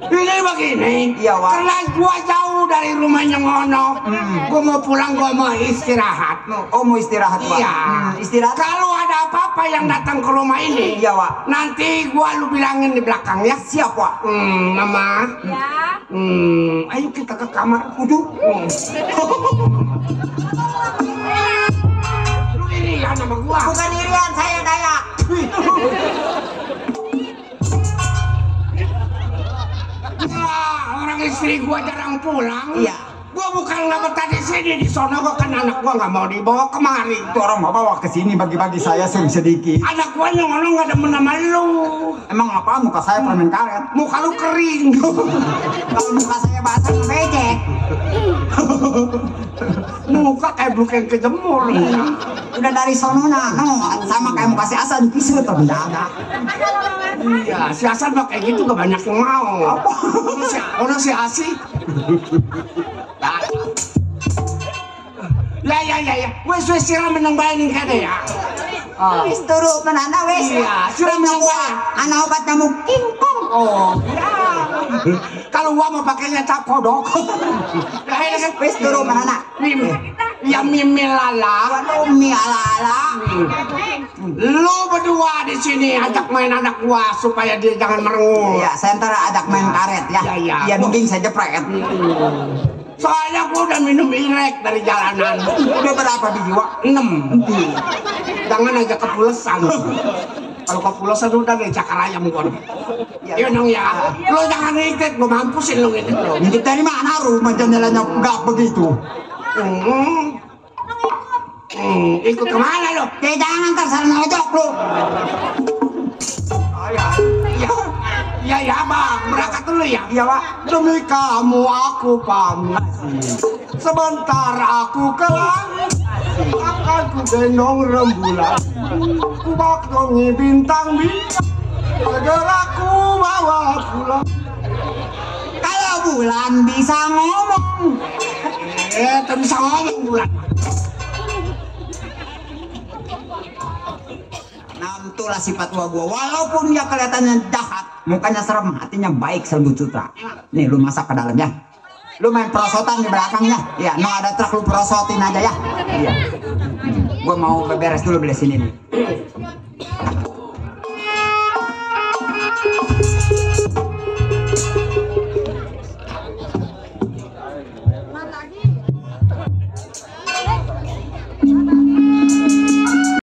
Ini begini.
Iya, Wak.
Karena gua jauh dari rumahnya ngono. Gua mau pulang, gua mau istirahat.
Oh, mau istirahat, Wak?
Iya.
Istirahat.
Kalau ada apa-apa yang datang ke rumah ini,
Iya, Wak.
nanti gua lu bilangin di belakang ya.
Siap, Wak.
Mama.
Ya.
Ayo kita ke kamar. Udah. Lu ini ya nama gua.
Bukan irian, saya Dayak.
Orang istri gua jarang pulang.
Iya.
Gua bukan nggak betah di sini, di sono gua kan anak gua nggak mau dibawa kemari.
Itu orang mau bawa ke sini bagi-bagi saya sering sedikit.
Anak gua yang ngono nggak demen sama lu.
Emang apa muka saya permen karet?
Muka lu kering.
Kalau muka saya basah becek.
Muka kayak bluk yang kejemur.
Udah dari sono nah, sama kayak muka si Asan kisut tuh mendadak.
Iya, si Hasan mah kayak gitu gak banyak yang mau. Ono si Asi. Ya. Wes siram menang bayangin kada ya.
Wis turu menanda wis.
Iya, sudah
Remnya gua
menang.
anak obat nyamuk kingkong.
Oh, ya. Kalau gua mau pakainya cap kodok.
Wis turu menanda.
Ya mimi lala.
Waduh mi ala-ala.
Lu berdua di sini ajak main anak gua supaya dia jangan merengut.
Iya, saya ntar ajak main karet ya.
Iya.
Iya, mungkin saya jepret.
Soalnya gua udah minum irek dari jalanan.
Udah berapa biji, Wak?
6. Jangan aja kepulesan. Kalau kepulesan udah deh cakar ayam gua. Iya dong ya. Lu jangan ngintip, gua mampusin lu ngintip lu.
Ngintip dari mana rumah jendelanya nggak begitu?
Ikut kemana lu?
Jangan ntar salah ngojok lu.
Ya bang, berangkat dulu ya.
Iya, Wak.
Demi kamu aku pamit. Sebentar aku ke langit, akan ku gendong rembulan, ku bakdongi bintang-bintang, segera ku bawa pulang.
Kalau bulan bisa ngomong.
Tak bisa ngomong bulan.
Itulah sifat gua. Walaupun dia kelihatannya jahat, mukanya serem, hatinya baik selembut sutra. Nih lu masak ke dalamnya. Lu main perosotan di belakangnya. Ya, no ada truk lu perosotin aja ya. Iya. Gua mau beberes dulu beres ini nih.